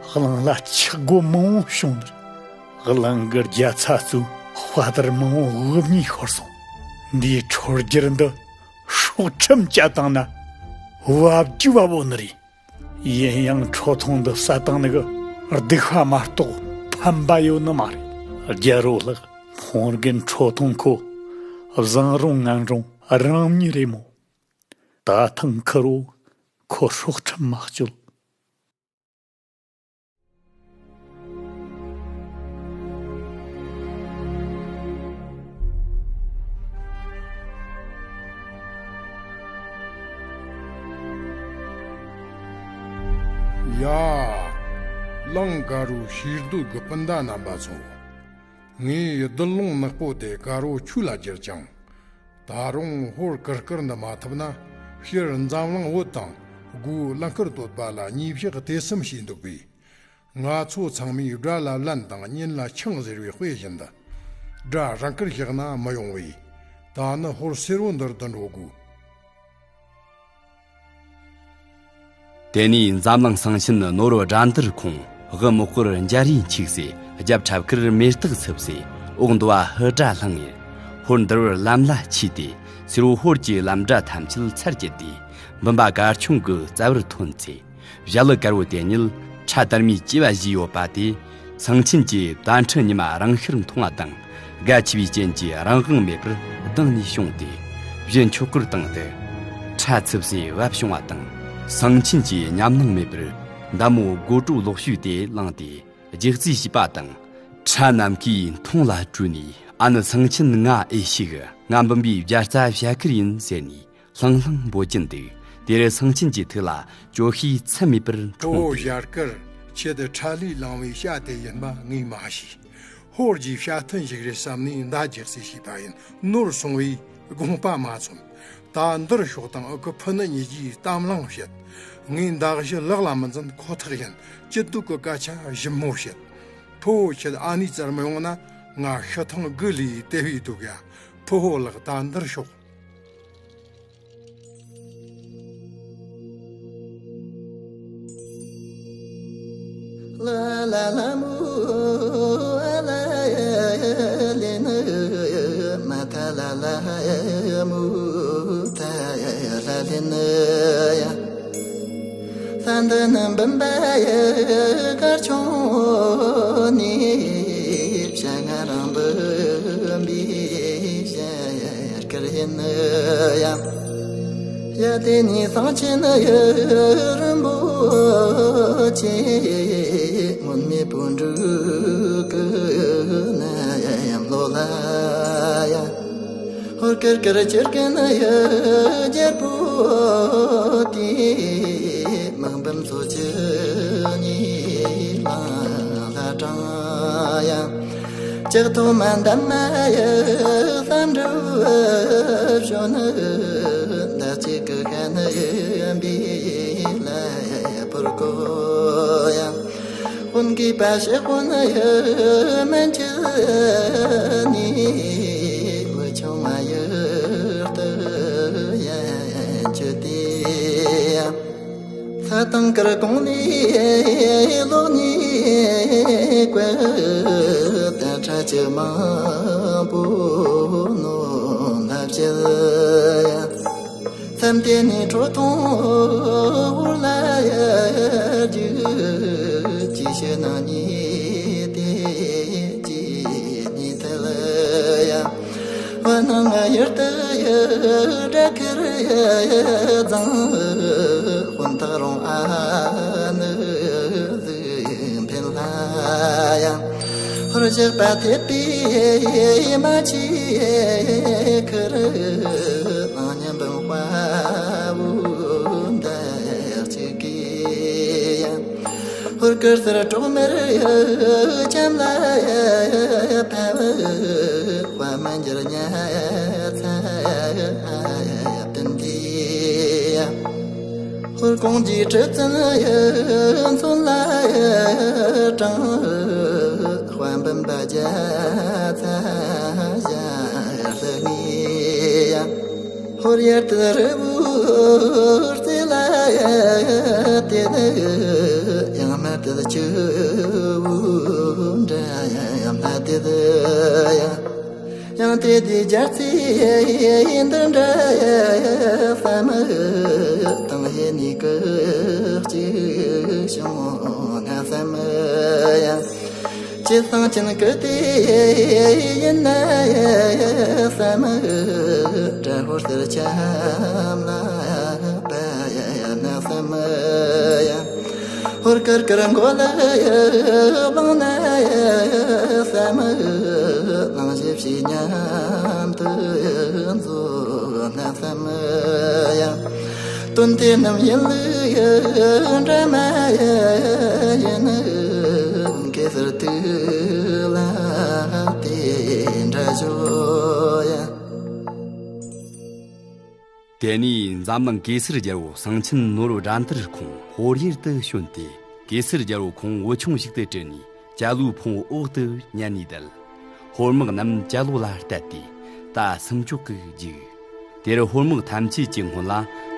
གླིང་ལ་ཆག་སྒོ་མང་བོ་བྱུང་ནས། གླིང་གི་རྒྱལ་ཚ་ཚོའི་དཔའ་དར་མང་བོ་འུབ་གཉིས་ཤོར་སོང་། འདིའི་ཁྲོ་རྒྱལ་འདི་སྲོག་ཁྲིམས་བཅད་བཏང་ན་བབ་རྒྱུ་བབ་བོ་ནི་རེད། ཡིན་ཡང་ཁྲོ་ཐུང་འདི་བསད་བཏང་ནི་གི་ སྡིག་པ་མ་གཏོགས་ཕན་པ་ཡོད་ནི་མ་རེད། རྒྱལ་པོ་ལགས། ཕོ་རྒན་ཁྲོ་ཐུང་ཁོ་བཟང་རུང་ངན་རུང་རང་ཉིད་རེད་མོ། ད་ཐེངས་ཁུར་བོ་ཁོ་སྲོག་ཁྲིམས་མ་གཅོད། ཡ། གླང་དཀར་པོའི་ཞེ་འདོད་ཀྱི་སྤུན་ཟླ་རྣམ་པ་ཚོ། ངས་རྡུལ་ལུང་ནག་པོ་དེ་དཀར་པོ་ཆུ་ལ་བསྒྱུར་ཅིང་། ད་རུང་ཧོར་གུར་དཀར་འདི་མ་ཐུབ་ན། སྤྱིར་འཛམ་གླིང་བོད་དང་སྒོའི་གླིང་དཀར་སྟོད་པ་ལ་གཉིས་བཤགས་དེ་གསུམ་བྱས་འདུག་པས། ང་ཚོ་ཚང་མས་དགྲ་ལ་ལན་དང་གཉེན་ལ་འཆིང་ཟེར་བའི་དཔེ་བཞིན་དུ། དགྲ་རང་དགར་བཞག་ན་མི་ཡོང་བས། ད་ནི་ཧོར་སེར་པོ་འདིར་བསྡུ་འགྲོ་དགོས། དེ་ནས་འཛམ་གླིང་སེང་ཆེན་ནོར་བུ་དགྲ་འདུལ་ཁོང་དབུ་མོ་སྐོར་འཇའ་རིས་འཁྱུགས་སེ། རྒྱབ་ཁྲབ་ཁུར་མེ་སྟག་ཚུབས་སེ། འོག་འདུ་བ་ཧུ་སྒྲ་ལྷང་ངེར། ཧོར་འདུལ་བར་ལམ་ལ་ཆས་ཏེ། སེར་པོ་ཧོར་གྱི་ལམ་འདྲ་ཐམས་ཅད་ཚར་བཅད་དེ། འབུམ་པ་གར་ཆུང་གི་རྩ་བར་ཐོན་ཚེ། བཞའ་ལུ་དཀར་པོ་དེ་ཉིད་ཁྲ་དར་མའི་སྐྱེ་བ་བཞེས་ཡོད་པ་དེ། སེང་ཆེན་གྱིས་དྭ་ཕྲུག་ཉི་མ་རང་ཤར་མཐོང་བ་དང་། དགའ་ཆེ་བའི་རྐྱེན་གྱིས་རང་དབང་མེད་པར་ལྡིང་ནས་བྱུང་སྟེ། བཞིན་ཆོག་གུར་བཏང་སྟེ། ཁྲ་ཚུབས་སེ་བབས་བྱུང་བ་དང་། སེང་ཆེན་གྱིས་ཉམས་སྣང་མེད་པར་མདའ་མོ་དགོད་བྲོ་ལོག་ཤོས་དེ་བླངས་ཏེ་རྒྱག་རྩིས་བྱས་པ་དང་། ཁྲ་ནམ་མཁའི་མཐོངས་ལ་བྲོས་ནས། ཨ་ནི་སེང་ཆེན་ང་ཨེ་ཤེས། ང་འབུམ་པའི་རྒྱ་རྩ་བྱ་ཁུར་ཡིན་ཟེར་ནས། ལྷང་ལྷང་འབོད་ཀྱིན་འདུག་དེར་སེང་ཆེན་གྱི་ཐུགས་ལ་སྐྱོ་ཤས་ཚད་མེད་པར་འཁྲུངས་ཏེ། ཁྲ་ལས་ལངས་པའི་བྱ་དེ་ཡིན་པ་ངས་མ་ཤེས། ཧོར་གྱི་བྱ་ཐུན་ཞིག་རེད་བསམ་ནས་མདའ་རྒྱག་རྩིས་བྱས་པ་ཡིན། ནོར་སོང་བས་དགོངས་པ་མ་ཚོམ། ད་འདིར་ཤོག་དང་ཨ་ཁུ་ཕུ་ནུ་གཉིས་ཀྱིས་གཏམ་གླེང་བྱེད། ངས་མདའ་གཞུ་ལག་ལ་མི་འཛིན་ཁོ་ཐག་ཡིན། ཅི་སྡུག་གི་སྐད་ཆ་ཞིབ་མོ་བཤད། ཕུ་བོ་ཁྱེད་ཨ་ནེ་བཙལ་མི་ཡོང་ན་ང་ཤི་ཐང་དགུ་ལས་དེ་བས་སྡུག་ཡ། ཕུ་བོ་ལགས། ད་འདིར་ཤོག་ས་འདི་ནི་འབུམ་པ་ཡི་གར་ཆུང་ནས། བྱ་ང་རང་འབུམ་པའི་གར་ཡིན་ཡང་། ཡ་དེ་ནས་སེང་ཆེན་ཡུལ་རིན་པོ་ཆེ། སྔོན་མེད་པོ་འབྲུག་གི་ནམ་ལོ་ལ་ཡ། ཧོར་གུར་དཀར་ཁྱེར་མཁན་ཡུལ་རྒྱལ་པོ་དེ། དམག་འབུམ་ཚོ་བཅུ་གཉིས་ལ་ལྷ་དྲངས་ཡ། ལྕགས་ཐོག་མ་འདབ་མ་ཡི་བསམ་འགྲུབ་ཞོན་ནི། མདའ་གཅིག་གི་ཤན་ཡིན་པའི་ལ་ཕུར་གོ་ཡ། དཔོན་གྱི་པ་ཞེ་དཔོན་ཡི་མན་ཆད་ནས། བུ་ཆུང་མ་ཡུལ་དུ་ཡན་ཆད་དེ། ས་དང་དཀར་གོང་ནས་ལོག་ནས་བཀོད། དེ་འཕྲལ་གྱི་མང་པོ་ནོར་ལ་བྱེད། མཚམས་དེ་ནས་ཁྲོ་ཐུང་ཧོར་ལ་རྒྱུག་ཅི་ཞུ་ན་ཉེ་དེ་ཅི་ཉེ་ཐལ་ཡ། བ་ནང་ཡུལ་དུ་ཡི་སྒྲ་ཁུར་ཡི་ཛང་། དཔོན་ཐག་རོང་ཨ་ནི་ཟིག་འཕེན་ལ་ཡ། ཧོར་ཞགས་པ་ཐེབས་པའི་མ་ཆེ་ཁུར། ཨང་ཉམས་འབུམ་དཔའ་བོ་འདི་གཅིག་གིས་ཡ། ཧོར་གུར་སེར་གྲོག་མེར་ཁྱམས་ལ་ཕེབས། དཔའ་མི་འགྱུར་ཉ་ཚ་བསྟན་ཏེ། ཧོར་གོང་གི་གྲི་བཙན་ཚོན་ལ་དྲངས། དཔའ་འབུམ་པ་རྒྱ་ཚ་ཞལ་ལ་ངེས། ཧོར་ཡར་དུ་རི་བོའི་རྩེ་ལ་དེད། ཡང་མར་དུ་ཆུ་བོའི་འགྲམ་ལ་དེད། ཡང་ དེ་དུས་རྒྱལ་སྲིད་འདི་འདྲ་བསམ། དང་ཡེ་ནི་ཀི་གཅིག་བྱུང་ན་བསམ་ཡ། ཅི་སང་ཅིན་ཀི་དེ་ཡིན་ན་བསམ། དྲ་ཧོར་གསེར་ཁྱམས་ལ་པ་ཡ་ན་བསམ་ཡ། ཧོར་ཀིར་ཀིར་མགོ་ལ་བླངས་ན་བསམ། གླང་ཞབས་ཕྱི་མཉམ་དུ་འཛོམས་ན་བསམ་ཡ། སྟོན་དེ་རྣམས་ཡིན་ལུགས་འདྲ་མ་ཡིན། གེ་སར་ཐུགས་ལ་དེ་འདྲ་བཞོ་ཡ། དེ་ནས་འཛམ་གླིང་གེ་སར་རྒྱལ་པོ་གསང་ཆེན་ནོར་བུ་དགྲ་འདུལ་ཁོང་ཧོར་ཡུལ་དུ་བྱོན་ཏེ། གེ་སར་རྒྱལ་པོ་ཁོང་བུ་ཆུང་ཞིག་ཏུ་དྲིལ་ནས་བྱ་ལོའི་ཕུང་པོ་འོག་ཏུ་ཉལ་ནས་བསྡད། ཧོར་དམག་རྣམས་བྱ་ལོ་ལ་གཏད་དེ་རྟ་སུམ་ཅུ་གིས་རྒྱུགས། དེར་ཧོར་དམག་ཐམས་ཅད་ཀྱི་སྔོན་ལ་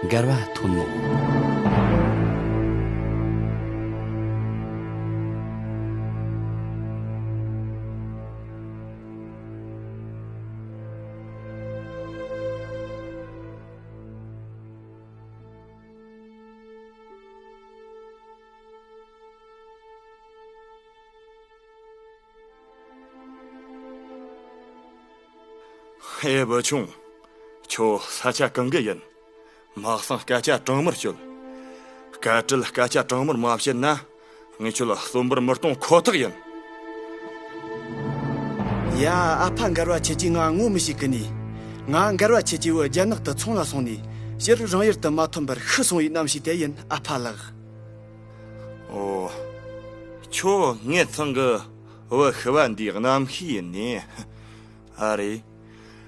འགལ་བ་ཐོན་ནོ། ཧེ་བུ་ཆུང་། ཁྱོད་ས་ཆ་གང་གི་ཡིན། མ་གསང་སྐད་ཆ་དྲང་མོར་ཤོད། སྐད་འཕྲིན་སྐད་ཆ་དྲང་མོར་མ་བཤད་ན། ངས་ཁྱོད་ལ་གསོན་པོར་མི་གཏོང་ཁོ་ཐག་ཡིན། ཡ། ཨ་ཕ་མགར་བ་ཁྱེད་ཀྱིས་ང་ངོ་མི་ཤེས་གི་ནི། ང་མགར་བ་ཁྱེད་ཀྱི་བུ་རྒྱ་ནག་ཏུ་ཚོང་ལ་སོང་ནས་ཕྱིར་རང་ཡུལ་དུ་མ་ཐོན་པར་ཤི་སོང་བའི་རྣམ་ཤེས་དེ་ཡིན། ཨ་ཕ་ལགས། ཨོ། ཁྱོད་ངེད་ཚང་གི་བུ་ཤི་བ་འདིའི་རྣམ་ཤེས་ཡིན་ནི། ཨ་རེད།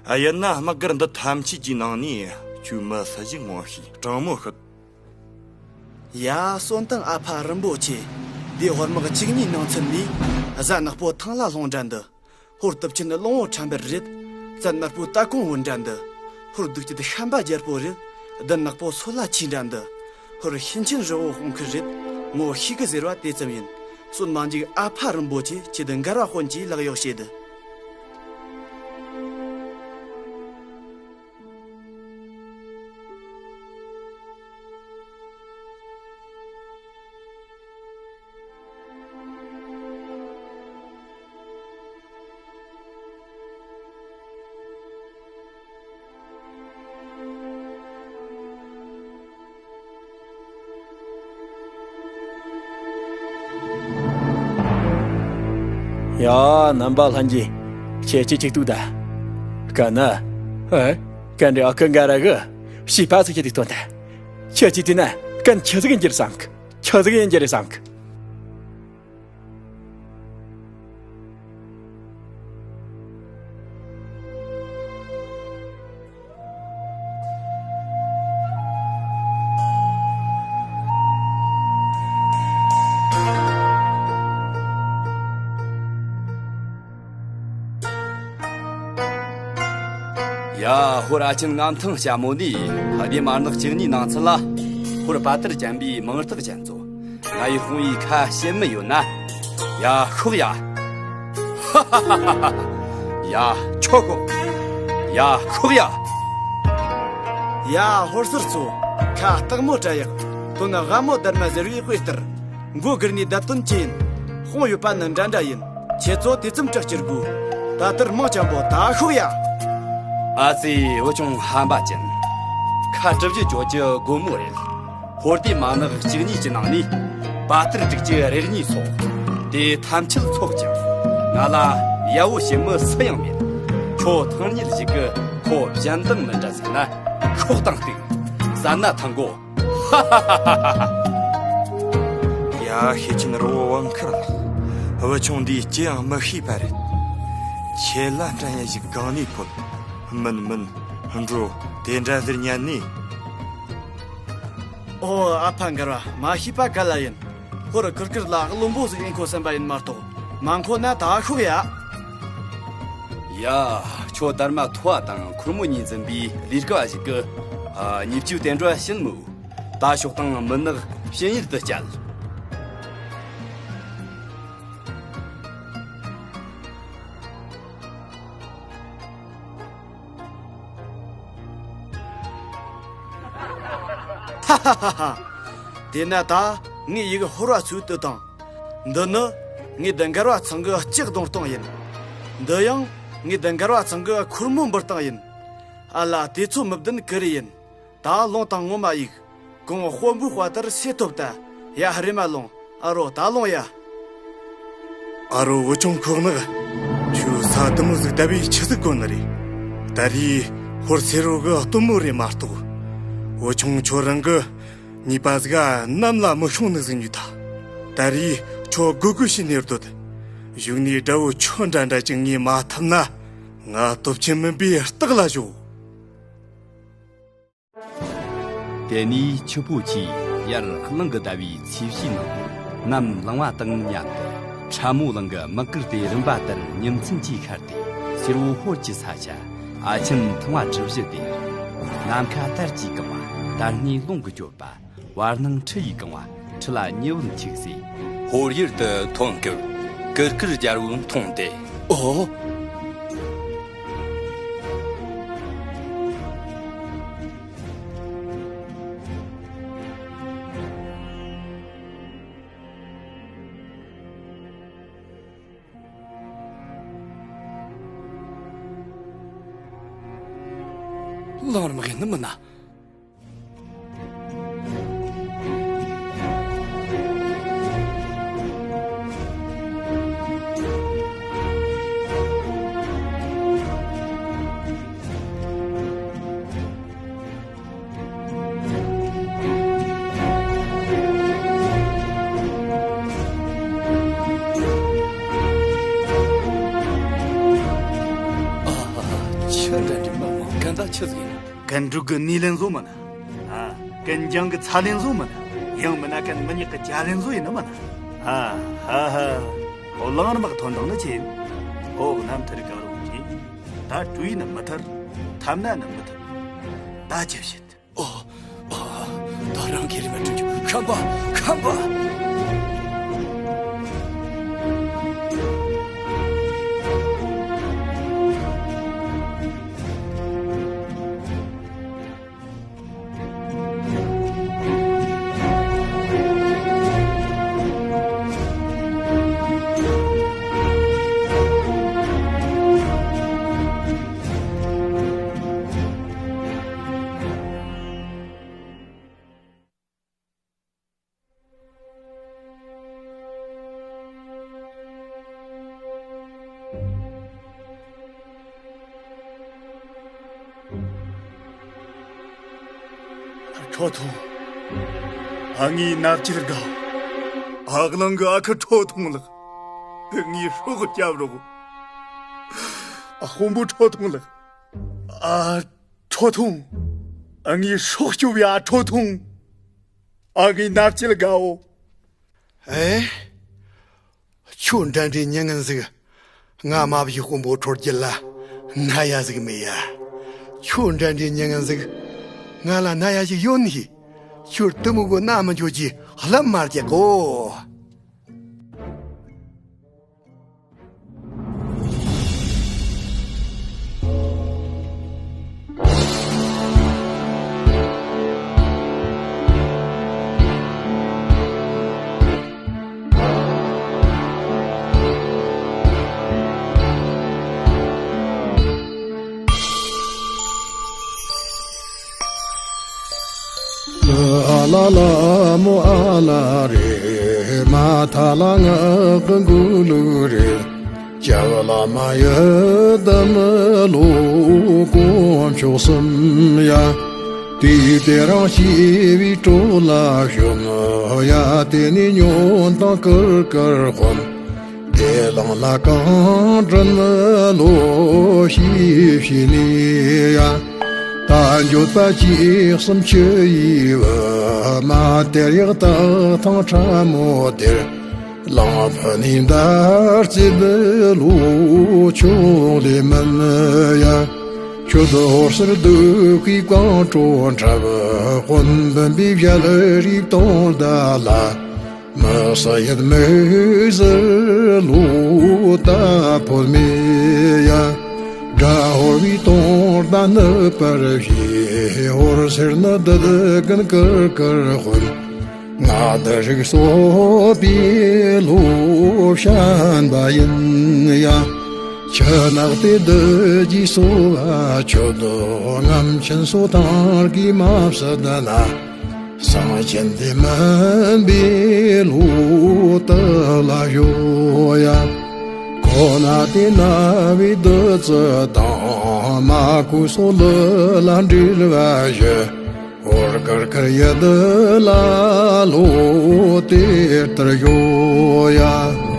ཡིན་ན་དམག་སྒར་འདི་ཐམས་ཅད་ཀྱི་ནང་ནས་ཁྱོད་མི་སུ་ཞིག་ངོ་ཤེས། དྲང་མོ་ཤོད། ཡ། གསོན་དང་ཨ་ཕ་རིན་པོ་ཆེ། འདི་ཧོར་དམག་བཅུ་གཉིས་ནང་ཚུད་ནས། གཟའ་ནག་པོ་ཐང་ལྷ་ལྷུང་འདྲ་འདི། ཧོར་སྟོབས་ཆེན་གླང་པོ་ཁྲ་འབར་རེད། བཙན་དམར་པོ་སྟ་གོང་བུ་འདྲ་འདི། ཧོར་གདུགས་སྐྱེད་ཤན་པ་རྒྱལ་པོ་རེད། བདུད་ནག་པོ་སོལ་ལ་ཆས་འདྲ་འདི། ཧོར་ཤིན་ཆེན་རི་བོ་དཔུང་ཁུར་རེད། ངོ་ཤེས་གི་ཟེར་བ་དེ་ཙམ་ཡིན། གསོན་མ་འཇུག་ཨ་ཕ་རིན་པོ་ཆེ། ཁྱེད་འདི་མགར་བ་དཔོན་གྱིས་ལག་གཡོག་བྱེད་དི། ཡ། རྣམ་པ་ལྷན་རྒྱས། ཁྱེད་ཀྱིས་ཅིག་ལྟོས་དང་། གན་ན། ཨེ། གན་རེ་ཨ་ཁུ་མགར་བ་གིས་བྱིས་པ་ཚོ་ཁྱེད་ཀྱིས་སྟོན་དང་། ཁྱེད་ཀྱིས་བལྟས་ན་གན་ཆི་ཟིག་ཡིན་རྒྱུ་རེད་བསམ་གི། ཆི་ཟིག་ཡིན་རྒྱུ་རེད་བསམ་གི། ཡ། ཧོར་ཨ་ཆེན་མངའ་ཐང་ཞྭ་མོ་ནས་ཕ་སྡེ་དམར་ནག་བཅུ་གཉིས་ནང་ཚུད་ལ། ཧོར་པ་ཏིར་བྱམས་པའི་མིང་རྟགས་ཅན་ཚོ། ང་ཡི་དཔུང་པའི་ཁ་ཕྱེ་མི་ཡོད་ན། ཡ་ཤོག་ཡ། ཧ་ཧ་ཧ་ཧ། ཡ་ཁྱོད་ཤོག། ཡ་ཤོག་ཡ། ཡ་ཧོར་ཟུར་ཚོ། ཁ་སྟག་མོ་བཀྲ་ཡག། དོན་ནི་དབའ་མོ་སྡར་མ་ཟེར་བའི་དཔེ་ལྟར། མགོ་སྒུར་ནས་བསྡད་དོན་ཅི་ཡིན། དཔུང་ཡོད་པ་ནི་འདྲ་འདྲ་ཡིན། ཁྱེད་ཚོ་དེ་ཙམ་སྐྲག་ཅི་དགོས། ད་ལྟར་མང་ཆེན་པོ་ད་ཤོག་ཡ། ཨ་ཙི། བུ་ཆུང་ཧམ་པ་ཅན། ཁ་གྲུབ་རྒྱུ་བཅོ་རྒྱུ་དགོས་མོ་རེད། ཧོར་སྡེ་དམར་ནག་བཅུ་གཉིས་ཀྱི་ནང་ནས་པ་ཏིར་དྲུག་ཅུ་རེ་གཉིས་སོགས། དེ་ཐམས་ཅད་ཚོགས་ཀྱང་ང་ལ་ཡ་བོ་ཞེ་མི་སུ་ཡང་མེད། ཁྱོད་ཐང་རྙེད་ཞིག་གི་ཁོ་གཞན་དང་མི་འདྲ་ཟེར་ན་ཁོག་དང་གཏུག། ཟ་ན་ཐང་གོ། ཧ་ཧ་ཧ་ཧ་ཧ། ཡ། ཤེད་ཆེན་རི་བོ་དབང་མཁར་ལགས། བུ་ཆུང་འདིས་ཅི་ཡང་མི་ཤེས་པ་རེད། ཁྱེད་ལ་སྐྲན་ཡ་ཞིག་གང་ནས་ཕོད། མིན་མིན། འགྲོ། དེ་འདྲ་ཟེར་ཉན་ནས། ཨོ། ཨ་ཕ་མགར་བ། མ་ཤེས་པ་ག་ལ་ཡིན། ཧོར་ཁུར་ཁུར་ལ་བློན་པོ་ཟིག་ཡིན་ཁོ་བསམ་པ་ཡིན་མ་གཏོགས། མ་མཁོ་ན་ད་ཤོག་ཡ། ཡ། ཁྱོད་སྡར་མ་ཐོ་བ་དང་ཁོར་མོ་གཉིས་འཛིན་པའི་ལས་ཀ་བ་ཞིག་གི། ཨ། ཉེས་སྤྱོད་དེ་འདྲ་ཕྱིན་མོད། ད་ཤོག་དང་མུན་ནག་ཕྱི་ཡུལ་དུ་བསྐྱལ། ཧ་ཧ་ཧ། དེས་ན་ད་ངའི་ཡི་གེ་ཧོར་བ་ཚོས་བཏུལ་དང་། འདི་ནི་ངེད་འགལ་བ་ཚང་གི་ལྕགས་གདོང་སྟེང་ཡིན། འདི་ཡང་ངེད་འགལ་བ་ཚང་གི་ཁོར་མོ་འབུར་སྟེང་ཡིན། ཨ་ལ། དེ་ཚོ་མི་བདེན་ཀི་རེ་ཡིན། ད་ལོང་དང་ངོ་མ་ཡིག་གོང་དཔོན་པོའི་དཔའ་དར་སེ་ཐོབ་ད། ཡ། རེ་མ་ལོང་། ཨ་རོ། ད་ལོང་ཡ། ཨ་རོ། བུ་ཆུང་ཁོག་ནག་ཁྱོད་ས་དུ་མོ་ཟིག་བསྡད་པས་ཆི་ཟིག་གོ་ནི་རེད། ད་རེས་ཧོར་སེར་བོ་གི་སྟོན་མོ་རེད་མ་གཏོགས། བུ་ཆུང་ཁྱོད་རང་གི་ཉེས་པ་ཟིག་ག་ནམ་ལ་མི་ཤོང་ནི་ཟིག་ཉོས་ཐལ། ད་རེས་ཁྱོད་དགོད་དགོད་བྱས་ནས་སྡོད། གཞུག་ནས་དགྲ་བོ་ཁྱོད་འདྲ་འདྲ་ཅིག་ངས་མ་ཐུབ་ན། ང་སྟོབས་ཆེན་མིན་པའི་རྟགས་ལ་ཞོག། དེ་ནས་ཁྱི་ཕོ་ཆེས་ཡར་གླིང་གི་ཟླ་བའི་ཚེས་བཞིའི་ནང་ནམ་ལངས་པ་དང་མཉམ་དུ་ཁྲ་མོ་གླིང་གི་དམག་གུར་དེ་རིམ་པ་ལྟར་ཉིན་མཚན་གྱིས་ཤར་ཏེ། སེར་བོ་ཧོར་གྱི་ས་ཆ་ཨ་ཆེན་ཐང་བ་གྲུ་བཞི་དེར། ནམ་མཁའ་དར་གྱིས་གང་བ་དར་སྣའི་རླུང་གིས་བསྐྱོད་པ། བར་སྣང་ཁྲི་ཡིས་གང་བ་ཁྲི་ལ་ཉི་འོད་འཁྱུགས་སེ། ཧོར་ཡུལ་དུ་ཐོན་སྐབས་གུར་དཀར་རྒྱལ་པོ་མཐོང་སྟེ། ཨོ། གླང་རི་མ་གི་ནི་མིན་ན། ཨ། ཁྱི་འདྲ་འདྲ་མ་མང་གན་ད་ཆི་ཟིག་ཡིན། གན་དྲུག་གི་ནི་ལན་བཟོ་མིན་ན། ཨ། གན་རྒྱང་གི་ཚ་ལན་བཟོ་མིན་ན། ཡང་མིན་ན་གན་མི་ཉག་གི་ཅ་ལན་བཟོ་ཡིན་ནི་མིན་ན། ཨ་ཧ་ཧ། ཨོ། གླང་རི་མ་གི་ཐོན་དང་ནི་ཆེ། ཨོ། གནམ་ཐེར་ག་རུ་གི། ད་གྲུ་ཡིན་ནི་མི་ཐར། ཐབས་ན་ནི་མི་ཐར། ད་ཅི་བྱེད། ཨོ། ཨ། ད་རང་གི་རི་མ་དྲུང་ཁམས་པ། ཁམས་པ། ཁྲོ་ཐུང་། ཨ། ངའི་མནའ་བཅད་དགའ། ཨ། གླིང་གི་ཨ་ཁུ་ཁྲོ་ཐུང་ལགས། ངའི་སྲོག་སྐྱབས་རོགས། ཨ། དཔོན་པོ་ཁྲོ་ཐུང་ལགས། ཨ། ཁྲོ་ཐུང་། ཨ། ངའི་སྲོག་སྐྱོབས་ཡ། ཁྲོ་ཐུང་། ཨ། ངའི་མནའ་བཅད་དགའ་འོ། ཨེ། ཁྱོད་འདྲ་འདྲའི་མྱི་ངན་ཟིག་ང་མ་བཞི་དཔོན་པོ་ཁྲོ་རྒྱལ་ལ་མནའ་ཡ་ཟིག་མེད་ཡ། ཁྱོད་འདྲ་འདྲའི་མྱི་ངན་ཟིག་ང་ལ་མནའ་ཡ་ཞིག་ཡོད་ནི། ཁྱོད་དུ་མོ་གོ་མནའ་མི་འཇོག་གི་ལྷམ་མ་རྒྱག་གོ། ཨ་ལ་ལ་མོ་ཨ་ལ་རེ། མ་ཐ་ལ་ང་གི་འགུ་ལུ་རེ། ཅ་བ་ལ་མ་ཡ་དམ་ལོ་དཀོན་མཆོག་གསུམ་ཡ། དུས་དེ་རང་སྐྱེ་བའི་གྲོ་ལ་ཞོན་ཡ། དེ་ནས་ཉོན་དང་ཀིར་ཀིར་དཔོན། དེ་ལང་ལ་གང་དྲན་ལོ་ཤི་ཤི་ནི་ཡ། ད་འགྱོད་པ་ཅི་གསུམ་ཆུ་ཡི་བུ་མ་དེར་ཡག་ད་ཐང་ཁྲ་མོ་དེར། ལང་ཕ་ནི་འདར་ཙི་བུ་ལུ་ཆུང་ལི་མིན་ཡ། ཆུ་དོ་ཧོར་སར་སྡུག་གི་ཀང་ཀྲོ་འཁྲབ་དཔོན་བུམ་པའི་བཞད་རིག་སྟོང་ཟླ་ལ། མི་ས་ཡད་མི་ཟེར་ལོ་ད་ཕོ་མེ་ཡ། དགྲ་ཧོར་བའི་སྟོང་ཟླ་ ནུབ་པར་བྱེད། ཧོར་སེར་ནི་བདུད་ཀུན་ཀིར་ཀིར་དཔོན། མངའ་བདག་རིགས་སྲོག་པའི་བློ་བཤན་པ་ཡིན་ཡ། ཁྱི་ནག་དེ་བདུད་ཀྱི་སོ་བ་ཁྱོད་རྔམ་ཆེན་སོ་ཐང་གིས་མ་བསད་ན། སངས་རྒྱས་འདི་མིན་པའི་ལོ་དག་ལ་ཞོ་ཡ། ཁོ་ན་དེ་ན་བའི་བདུད་རྩི་དང་། མ་ཁུ་སོ་ལི་ལ་འདྲིལ་བ་ཞུ། འོར་ཀར་ཀར་ཡ་དི་ལ་ལོ་དེ་ལྟར་ཞོ་ཡ།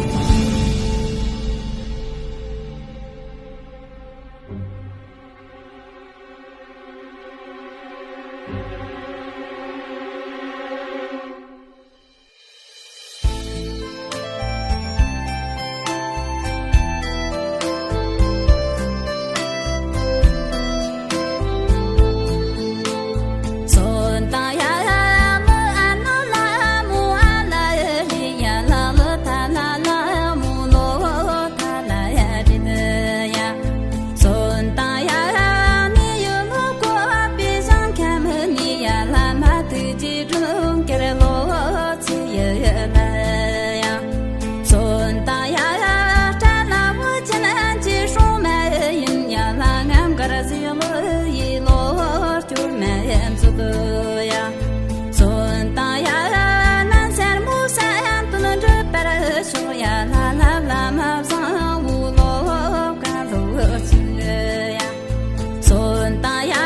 སོན་དང་ཡ་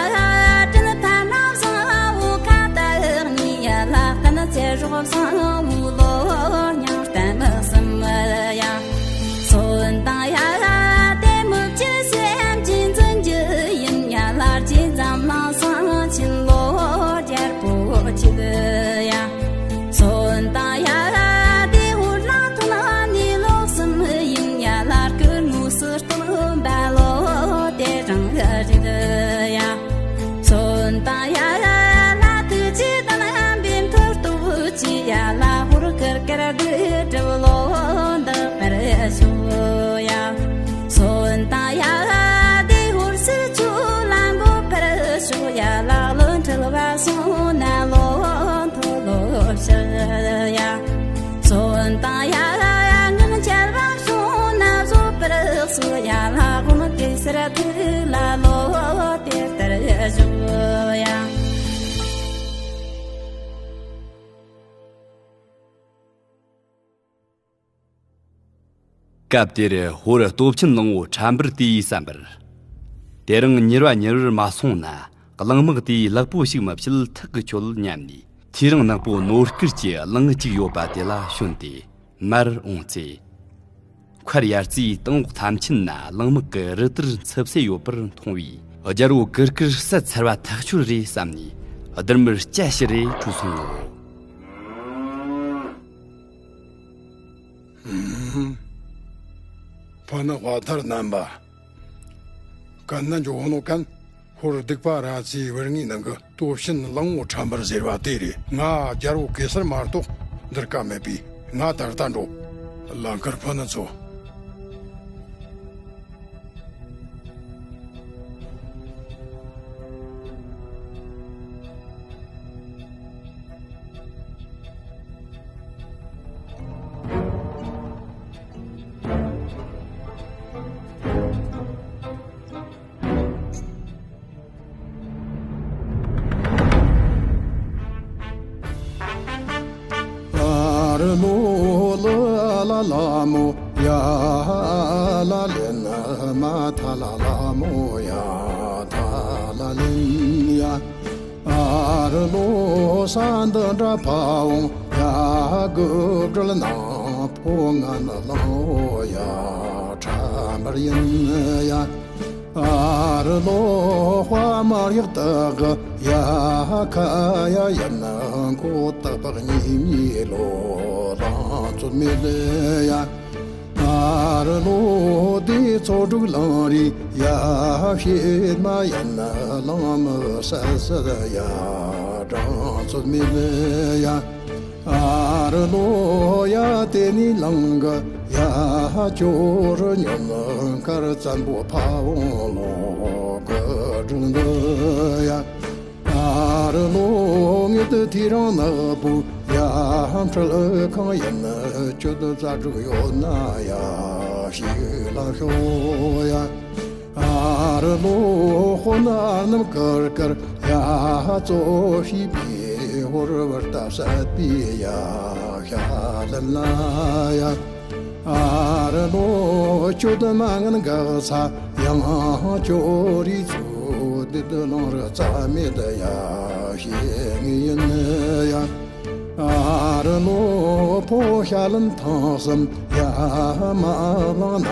དྲིན་ཕ་ན་བཟང་བོ་ཁ་ཏ་ནི་ཡ་ལ་ཏན་ཚེ་རོགས་བཟང་བོ་ལོ་ཉང་གཏན་མི་སམ་ཡ། སོན་དང་ཡ་དེ་མི་བཅུ་སེམས་ཅན་འཛིན་རྒྱུ་ཡིན་ཡ་ལ་རྗེ་འཛམ་གླིང་སང་ཆེན་ལོ་རྒྱལ་པོ་ཆེ་ཡ། སོན་དང་ཡ་དེ་འུར་ལང་ཐུང་ནི་ལོག་སམ་ཡིན་ཡ་ལ་སྐུ་ངོ་སུ། སྟོན་པ་ལོ་དེ་རང་རེད་ཡ། སོན་དང་ཡ་ལ་དུ་ཅི་དང་བེམ་ཐུར་ཏུ་ཅི་ཡ་ལ་ཧུར་ཀར་ཀར་དུ་གྲུབ་ལོ་འདི་པར་ཤོ་ཡ། སོན་དང་ཡ་དེ་ཧུར་སི་ཆུ་ལ་མགོ་པར་ཤོ་ཡ་ལ་ལོ་འཁྲུལ་བ་སོང་ན་ལོ་མཐོ་ལོ་ཤ་ཡ། སོན་དང་ཡ་ལ་ཡ་ངང་ཆལ་བ་སོང་ན་བཟོ་པར་སོ་ཡ་ལ་གོ་མ་དེ་སར་དེ་ལ་ལོ་དེ་ལྟར་བཞུགས་ཡ། སྐབས་དེར་ཧོར་སྟོབས་ཆེན་གླང་བོ་ཁྲ་འབར་དེའི་བསམ་པར། དེ་རིང་མྱུར་བ་མྱུར་བར་མ་སོང་ན། གླང་དམག་དེའི་ལག་པོ་ཞིག་མི་བྱེད་ཐག་གི་ཆོད་སྙམ་ནས། ཐེའུ་རང་ནག་པོ་ནོར་སྐལ་གྱི་གླང་གཅིག་ཡོད་པ་དེ་ལ་ཞོན་ཏེ་མར་འོང་ཚེ། མཁར་ཡར་རྩེའི་སྟེང་འོག་ཐམས་ཅད་ན་གླང་དམག་གི་རུ་དར་འཚུབ་སེ་ཡོད་པར་མཐོང་བས། རྒྱལ་པོ་ཀིར་ཀིར་བསད་ཚར་བ་ཐག་ཆོད་རེད་བསམ་ནས། སྡེར་མོར་སྐྱ་ཕྱི་རེ་བྲོས་སོང་ངོ་། ཕ་ནི་དཔའ་ཐར་རྣམ་པ། གན་ན་འཇོག་ནོ་གན། ཧོར་སྡིག་པ་ར་ཚའི་བུ་ངའི་ནང་གི་སྟོབས་ཆེན་གླང་བོ་ཁྲ་འབར་ཟེར་བ་དེ་རེད། ང་རྒྱལ་པོ་གེ་སར་མ་གཏོགས་འདིར་ཀ་མེད་པས། ང་ད་ལྟ་འགྲོ། ལང་ཀར་ཕུ་ནུ་ཚོ། ཨ་རི་ལོ་ལི་ལ་ལ་མོ་ཡ་ལ་ལེ་ན་མ་ཐ་ལ་ལ་མོ་ཡ་ཐ་ལ་ལེ་ཡ། ཨ་རི་ལོ་ས་འདི་འདྲ་ཕ་འོང་ཡ་གུ་སྒྲོལ་ནང་ཕོ་ང་ནི་ལང་འོ་ཡ་ཁྲ་འབར་ཡིན་ཡ། ཨ་རི་ལོ་དཔའ་མ་ཡག་དག་གི་ཡ་ཁ་ཡ་ཡ་ན་མགོ་དག་པག་གཉིས་གཉིས་ལོ་ལང་ཚོད་མེད་ཡ། ཨ་རི་ལོ་དེ་ཚོ་དྲུག་ལང་རི་ཡ་ཤེད་མ་ཡ་ན་ལང་མི་ས་ས་ཡ་གྲང་ཚོད་མེད་ཡ། ཨ་རི་ལོ་ཡ་དེ་ནི་ལང་གི་ ཡ་ཅོ་རི་ཉོན་དཀར་བཙན་པོ་ཕ་བོང་ལོ་གི་སྒྲུང་འདི་ཡ། ཨ་རི་ལོ་ངེད་དུ་དེ་རིང་ནག་པོ་ཡ་འཕྲུལ་ཁང་ཡིན་གྱོད་རྩ་དྲུག་ཡོད་ན་ཡ་ཞིག་ལ་ཤོག་ཡ། ཨ་རི་ལོ་དཔོན་ཨ་ནམ་ཀར་ཀར་ཡ་གཙོ་བྱས་པའི་ཧོར་བར་ད་བསད་པའི་ཡ་ཤ་ལན་ལ་ཡ། ཨ་རི་ལོ་གྱོད་མ་ངན་འགག་ས་ཡང་ཅོ་རི་ཚུ་འདི་དུ་ལང་རི་རྩ་མེད་ཡ་ཞེ་ངེས་ཡིན་ཡ། ཨ་རི་ལོ་ཕོ་ཤ་ལན་ཐང་སམ་ཡ་མ་ལང་ན་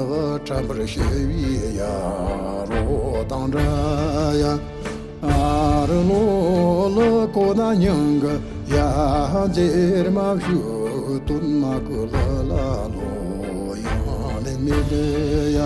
བ་ཁྲམ་པར་ཤེ་བི་ཡ་རོ་དང་འདྲ་ཡ། ཨ་རི་ལོ་ལོ་ཀོ་ན་ཉང་གི་ཡ་མཛེར་མ་བཞུ་དོན་མ་ཀུ་ལ་ལ་ལོ་ཡང་ལེ་མེད་ཡ།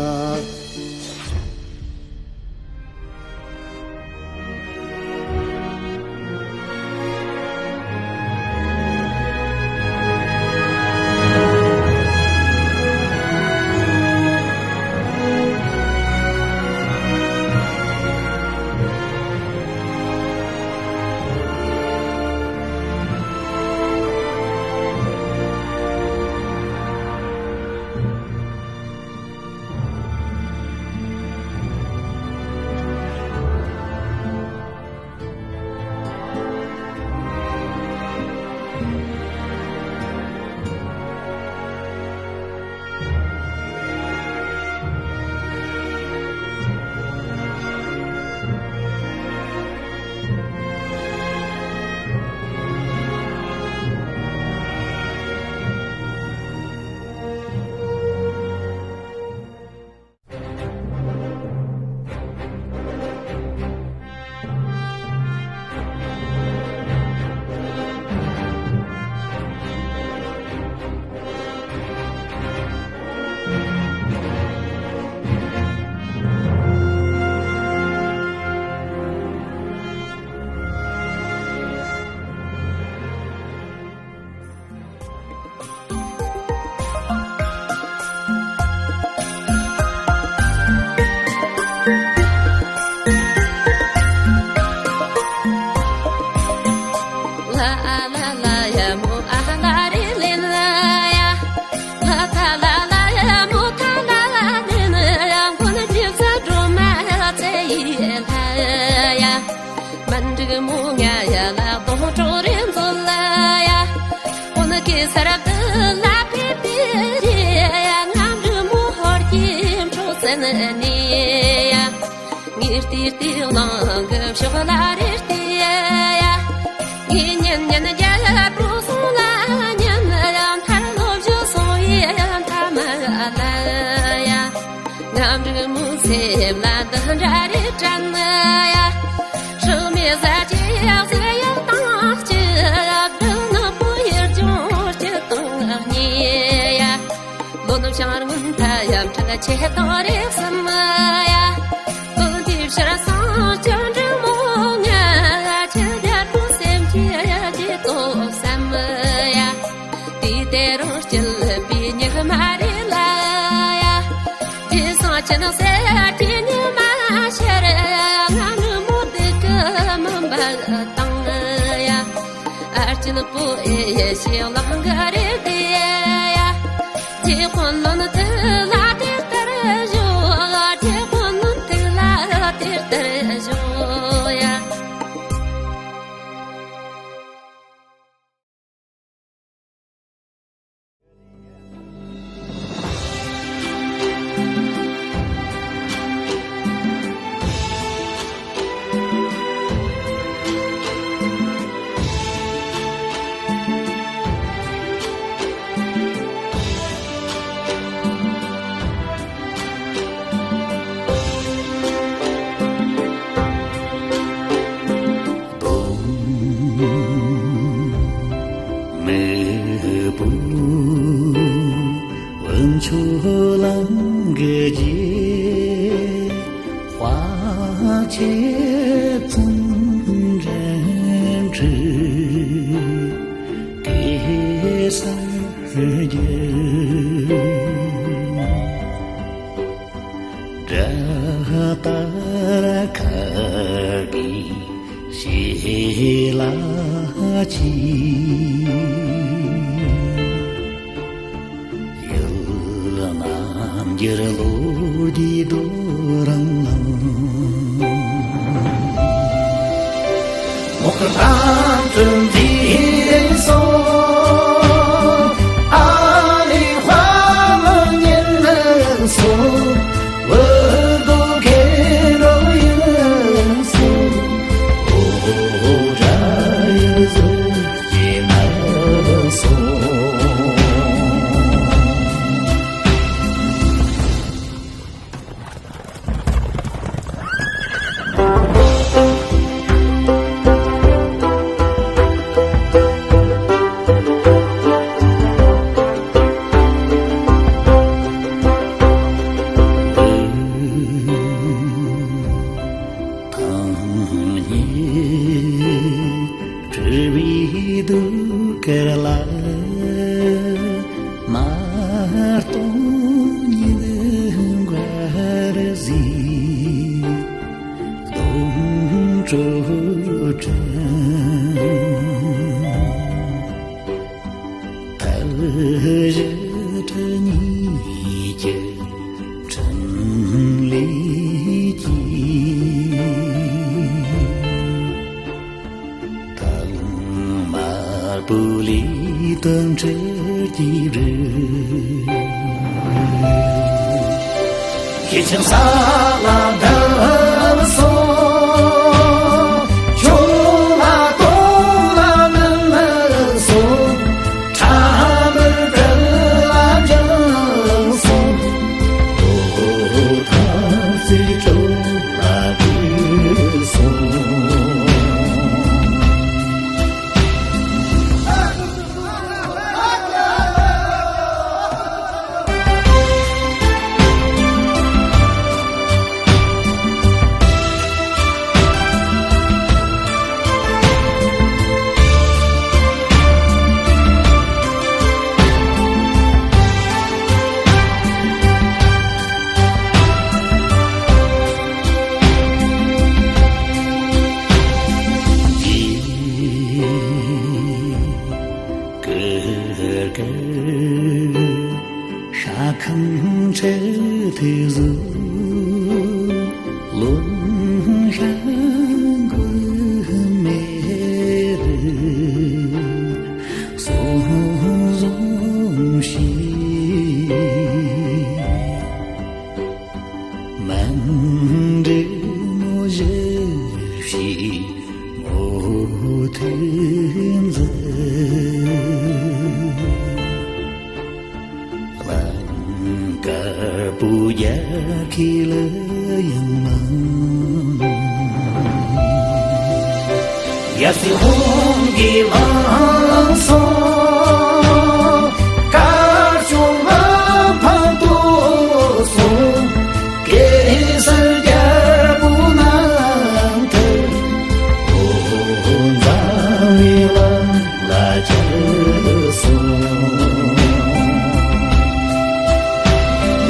མ་འགྲིག་མོ་ང་ཡ་ལ་གདོང་གྲོགས་རེ་མཛོད་ལ་ཡ། ཀུན་གྱི་སར་དུ་ལ་ཕེབས་པའི་རེ་ཡ། ང་འབྲི་མོ་ཧོར་གྱི་འཕྲོག་བཙན་ནི་ཡ། ངའི་ལྟས་ལྟས་གླང་གི་ཕྱོགས་ལ་རེ་ལྟས་ཡ། ངའི་ཉན་ཉན་རྒྱལ་པོ་སོང་ལ་ཉན་ཡ། མཐར་ལོ་བཞི་སོང་ཡ་མཐའ་མ་ལ་ཡ། ང་འབྲི་མོ་སེམས་ལ་འདི་འདྲ་རེ་དྲན་ཡ། སྲོག་མེད་ཟ་ཅི་ཡག་ཟེར་ཡག་དང་སྐྱིད། བདུད་ནག་པོ་ཡེར་ལྗོངས་སྐྱིད་དང་གཉིས་ཡ། ལོ་ནུབ་བྱང་རྔོན་མཐའ་ཡ་འཕྲལ་ཆེ་དང་རེག་བསམ་ཡ། ཀུན་དེ་ཕྱིར་སང་སྐྱོན་འབྲི་མོ་ང་ཁྱེད་རྒྱལ་པོ་སེམས་ཀྱི་ཡ་ཀྱི་ཏོ་བསམ་ཡ། དེ་དེ་རང་སྐྱིད་པའི་ཉི་མ་རེ་ལ་ཡ། དེ་སང་ཅི་ནི་ཟེར་གྱི་ཉི་མ་ཤར་ང་ནུ་མོ་དེ་གི་མུན་པ་དང་ཡ། ཨ་སྐྱིད་པོ་ཨེ་ཡེ་ཤེས་ལང་ག་རེ་དེ་ཡ། དེ་ཁོ་ནོན་དེ་ལ་དེ་ལྟར་བཞོ། དེ་ཁོ་ནོན་དེ་ལ་དེ་ལྟར་བཞོ་ཡ། མེས་པོ་བུ་མཆོག་ལང་གི་རྗེས། དཔའ་ཆེ་བཙུན་འདྲེན་ཁྲི་གེ་སར་རྒྱལ། ལ་ཅི། ཡུལ་རྣམ་འགྱུར་ལོ་རྒྱུས་རྡོ་རིང་ལ། མོག་གི་རྟ་དྲུག་འཛིན་སོང་། ཨ་ལི་དཔའ་མོ་ཉིན་སོང་། འུ་དུ་ཁེ་རོ་ཡིན་སོང་། འུ་དྲ་ཡིན་སོང་། ཡིན་སོང་། ཐང་ཉེ་གྲུ་བའི་གདུགས་དཀར་ལ། མ་སྟོང་ཉིད་འགའ་རེ་གཟིགས། སྟོང་སྤྲོ་དྲན། ཐབས་བཞི་ཁྲི་གཉིས་ཀྱི་འཕྲིན་ལས་ཀྱིས། ཐང་དམར་པོ་ལས་དོན་འཕྲུལ་གྱི་རི། ཁྱེད་ཀྱང་ས་ལ་བརྡབས་སོང་། ཁྱོད་ལ་སྟོང་ལ་མིན་སོང་། ཁྲ་མིར་བྲལ་ལ་འགྱངས་སོང་། ལོ་ཐ་སི་ཁྲོ་ལ་བྲོས་སོང་། ཀི་ཀི། ཤ་ཁམ་ཁྲེ་ཐེ་ཟུ། ལོན་ཤ་གུ་མེ་རི། སོ་ཟོང་ཤི། མན་འདྲེ་མོ་ཞི་ཞི་མོ་ཐུན་ཟི། ལང་དཀར་པོ་རྒྱ་ཁྱི་ལ་ཡང་མང་། ཡ་སི་ཧོང་གི་ལང་སོང་། དཀར་ཆུང་ལ་ཕང་ཏོ་སོང་། གེ་སར་རྒྱལ་པོ་ནང་དུ། འོ་འཛམ་བུའི་གླིང་ལ་ཁྱབ་སོང་།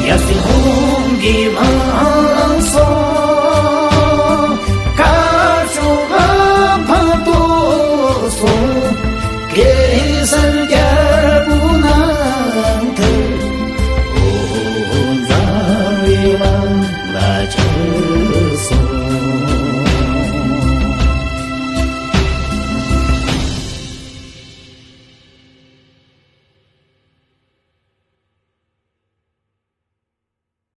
ཡ་སི་ཧོང་གི་ལང་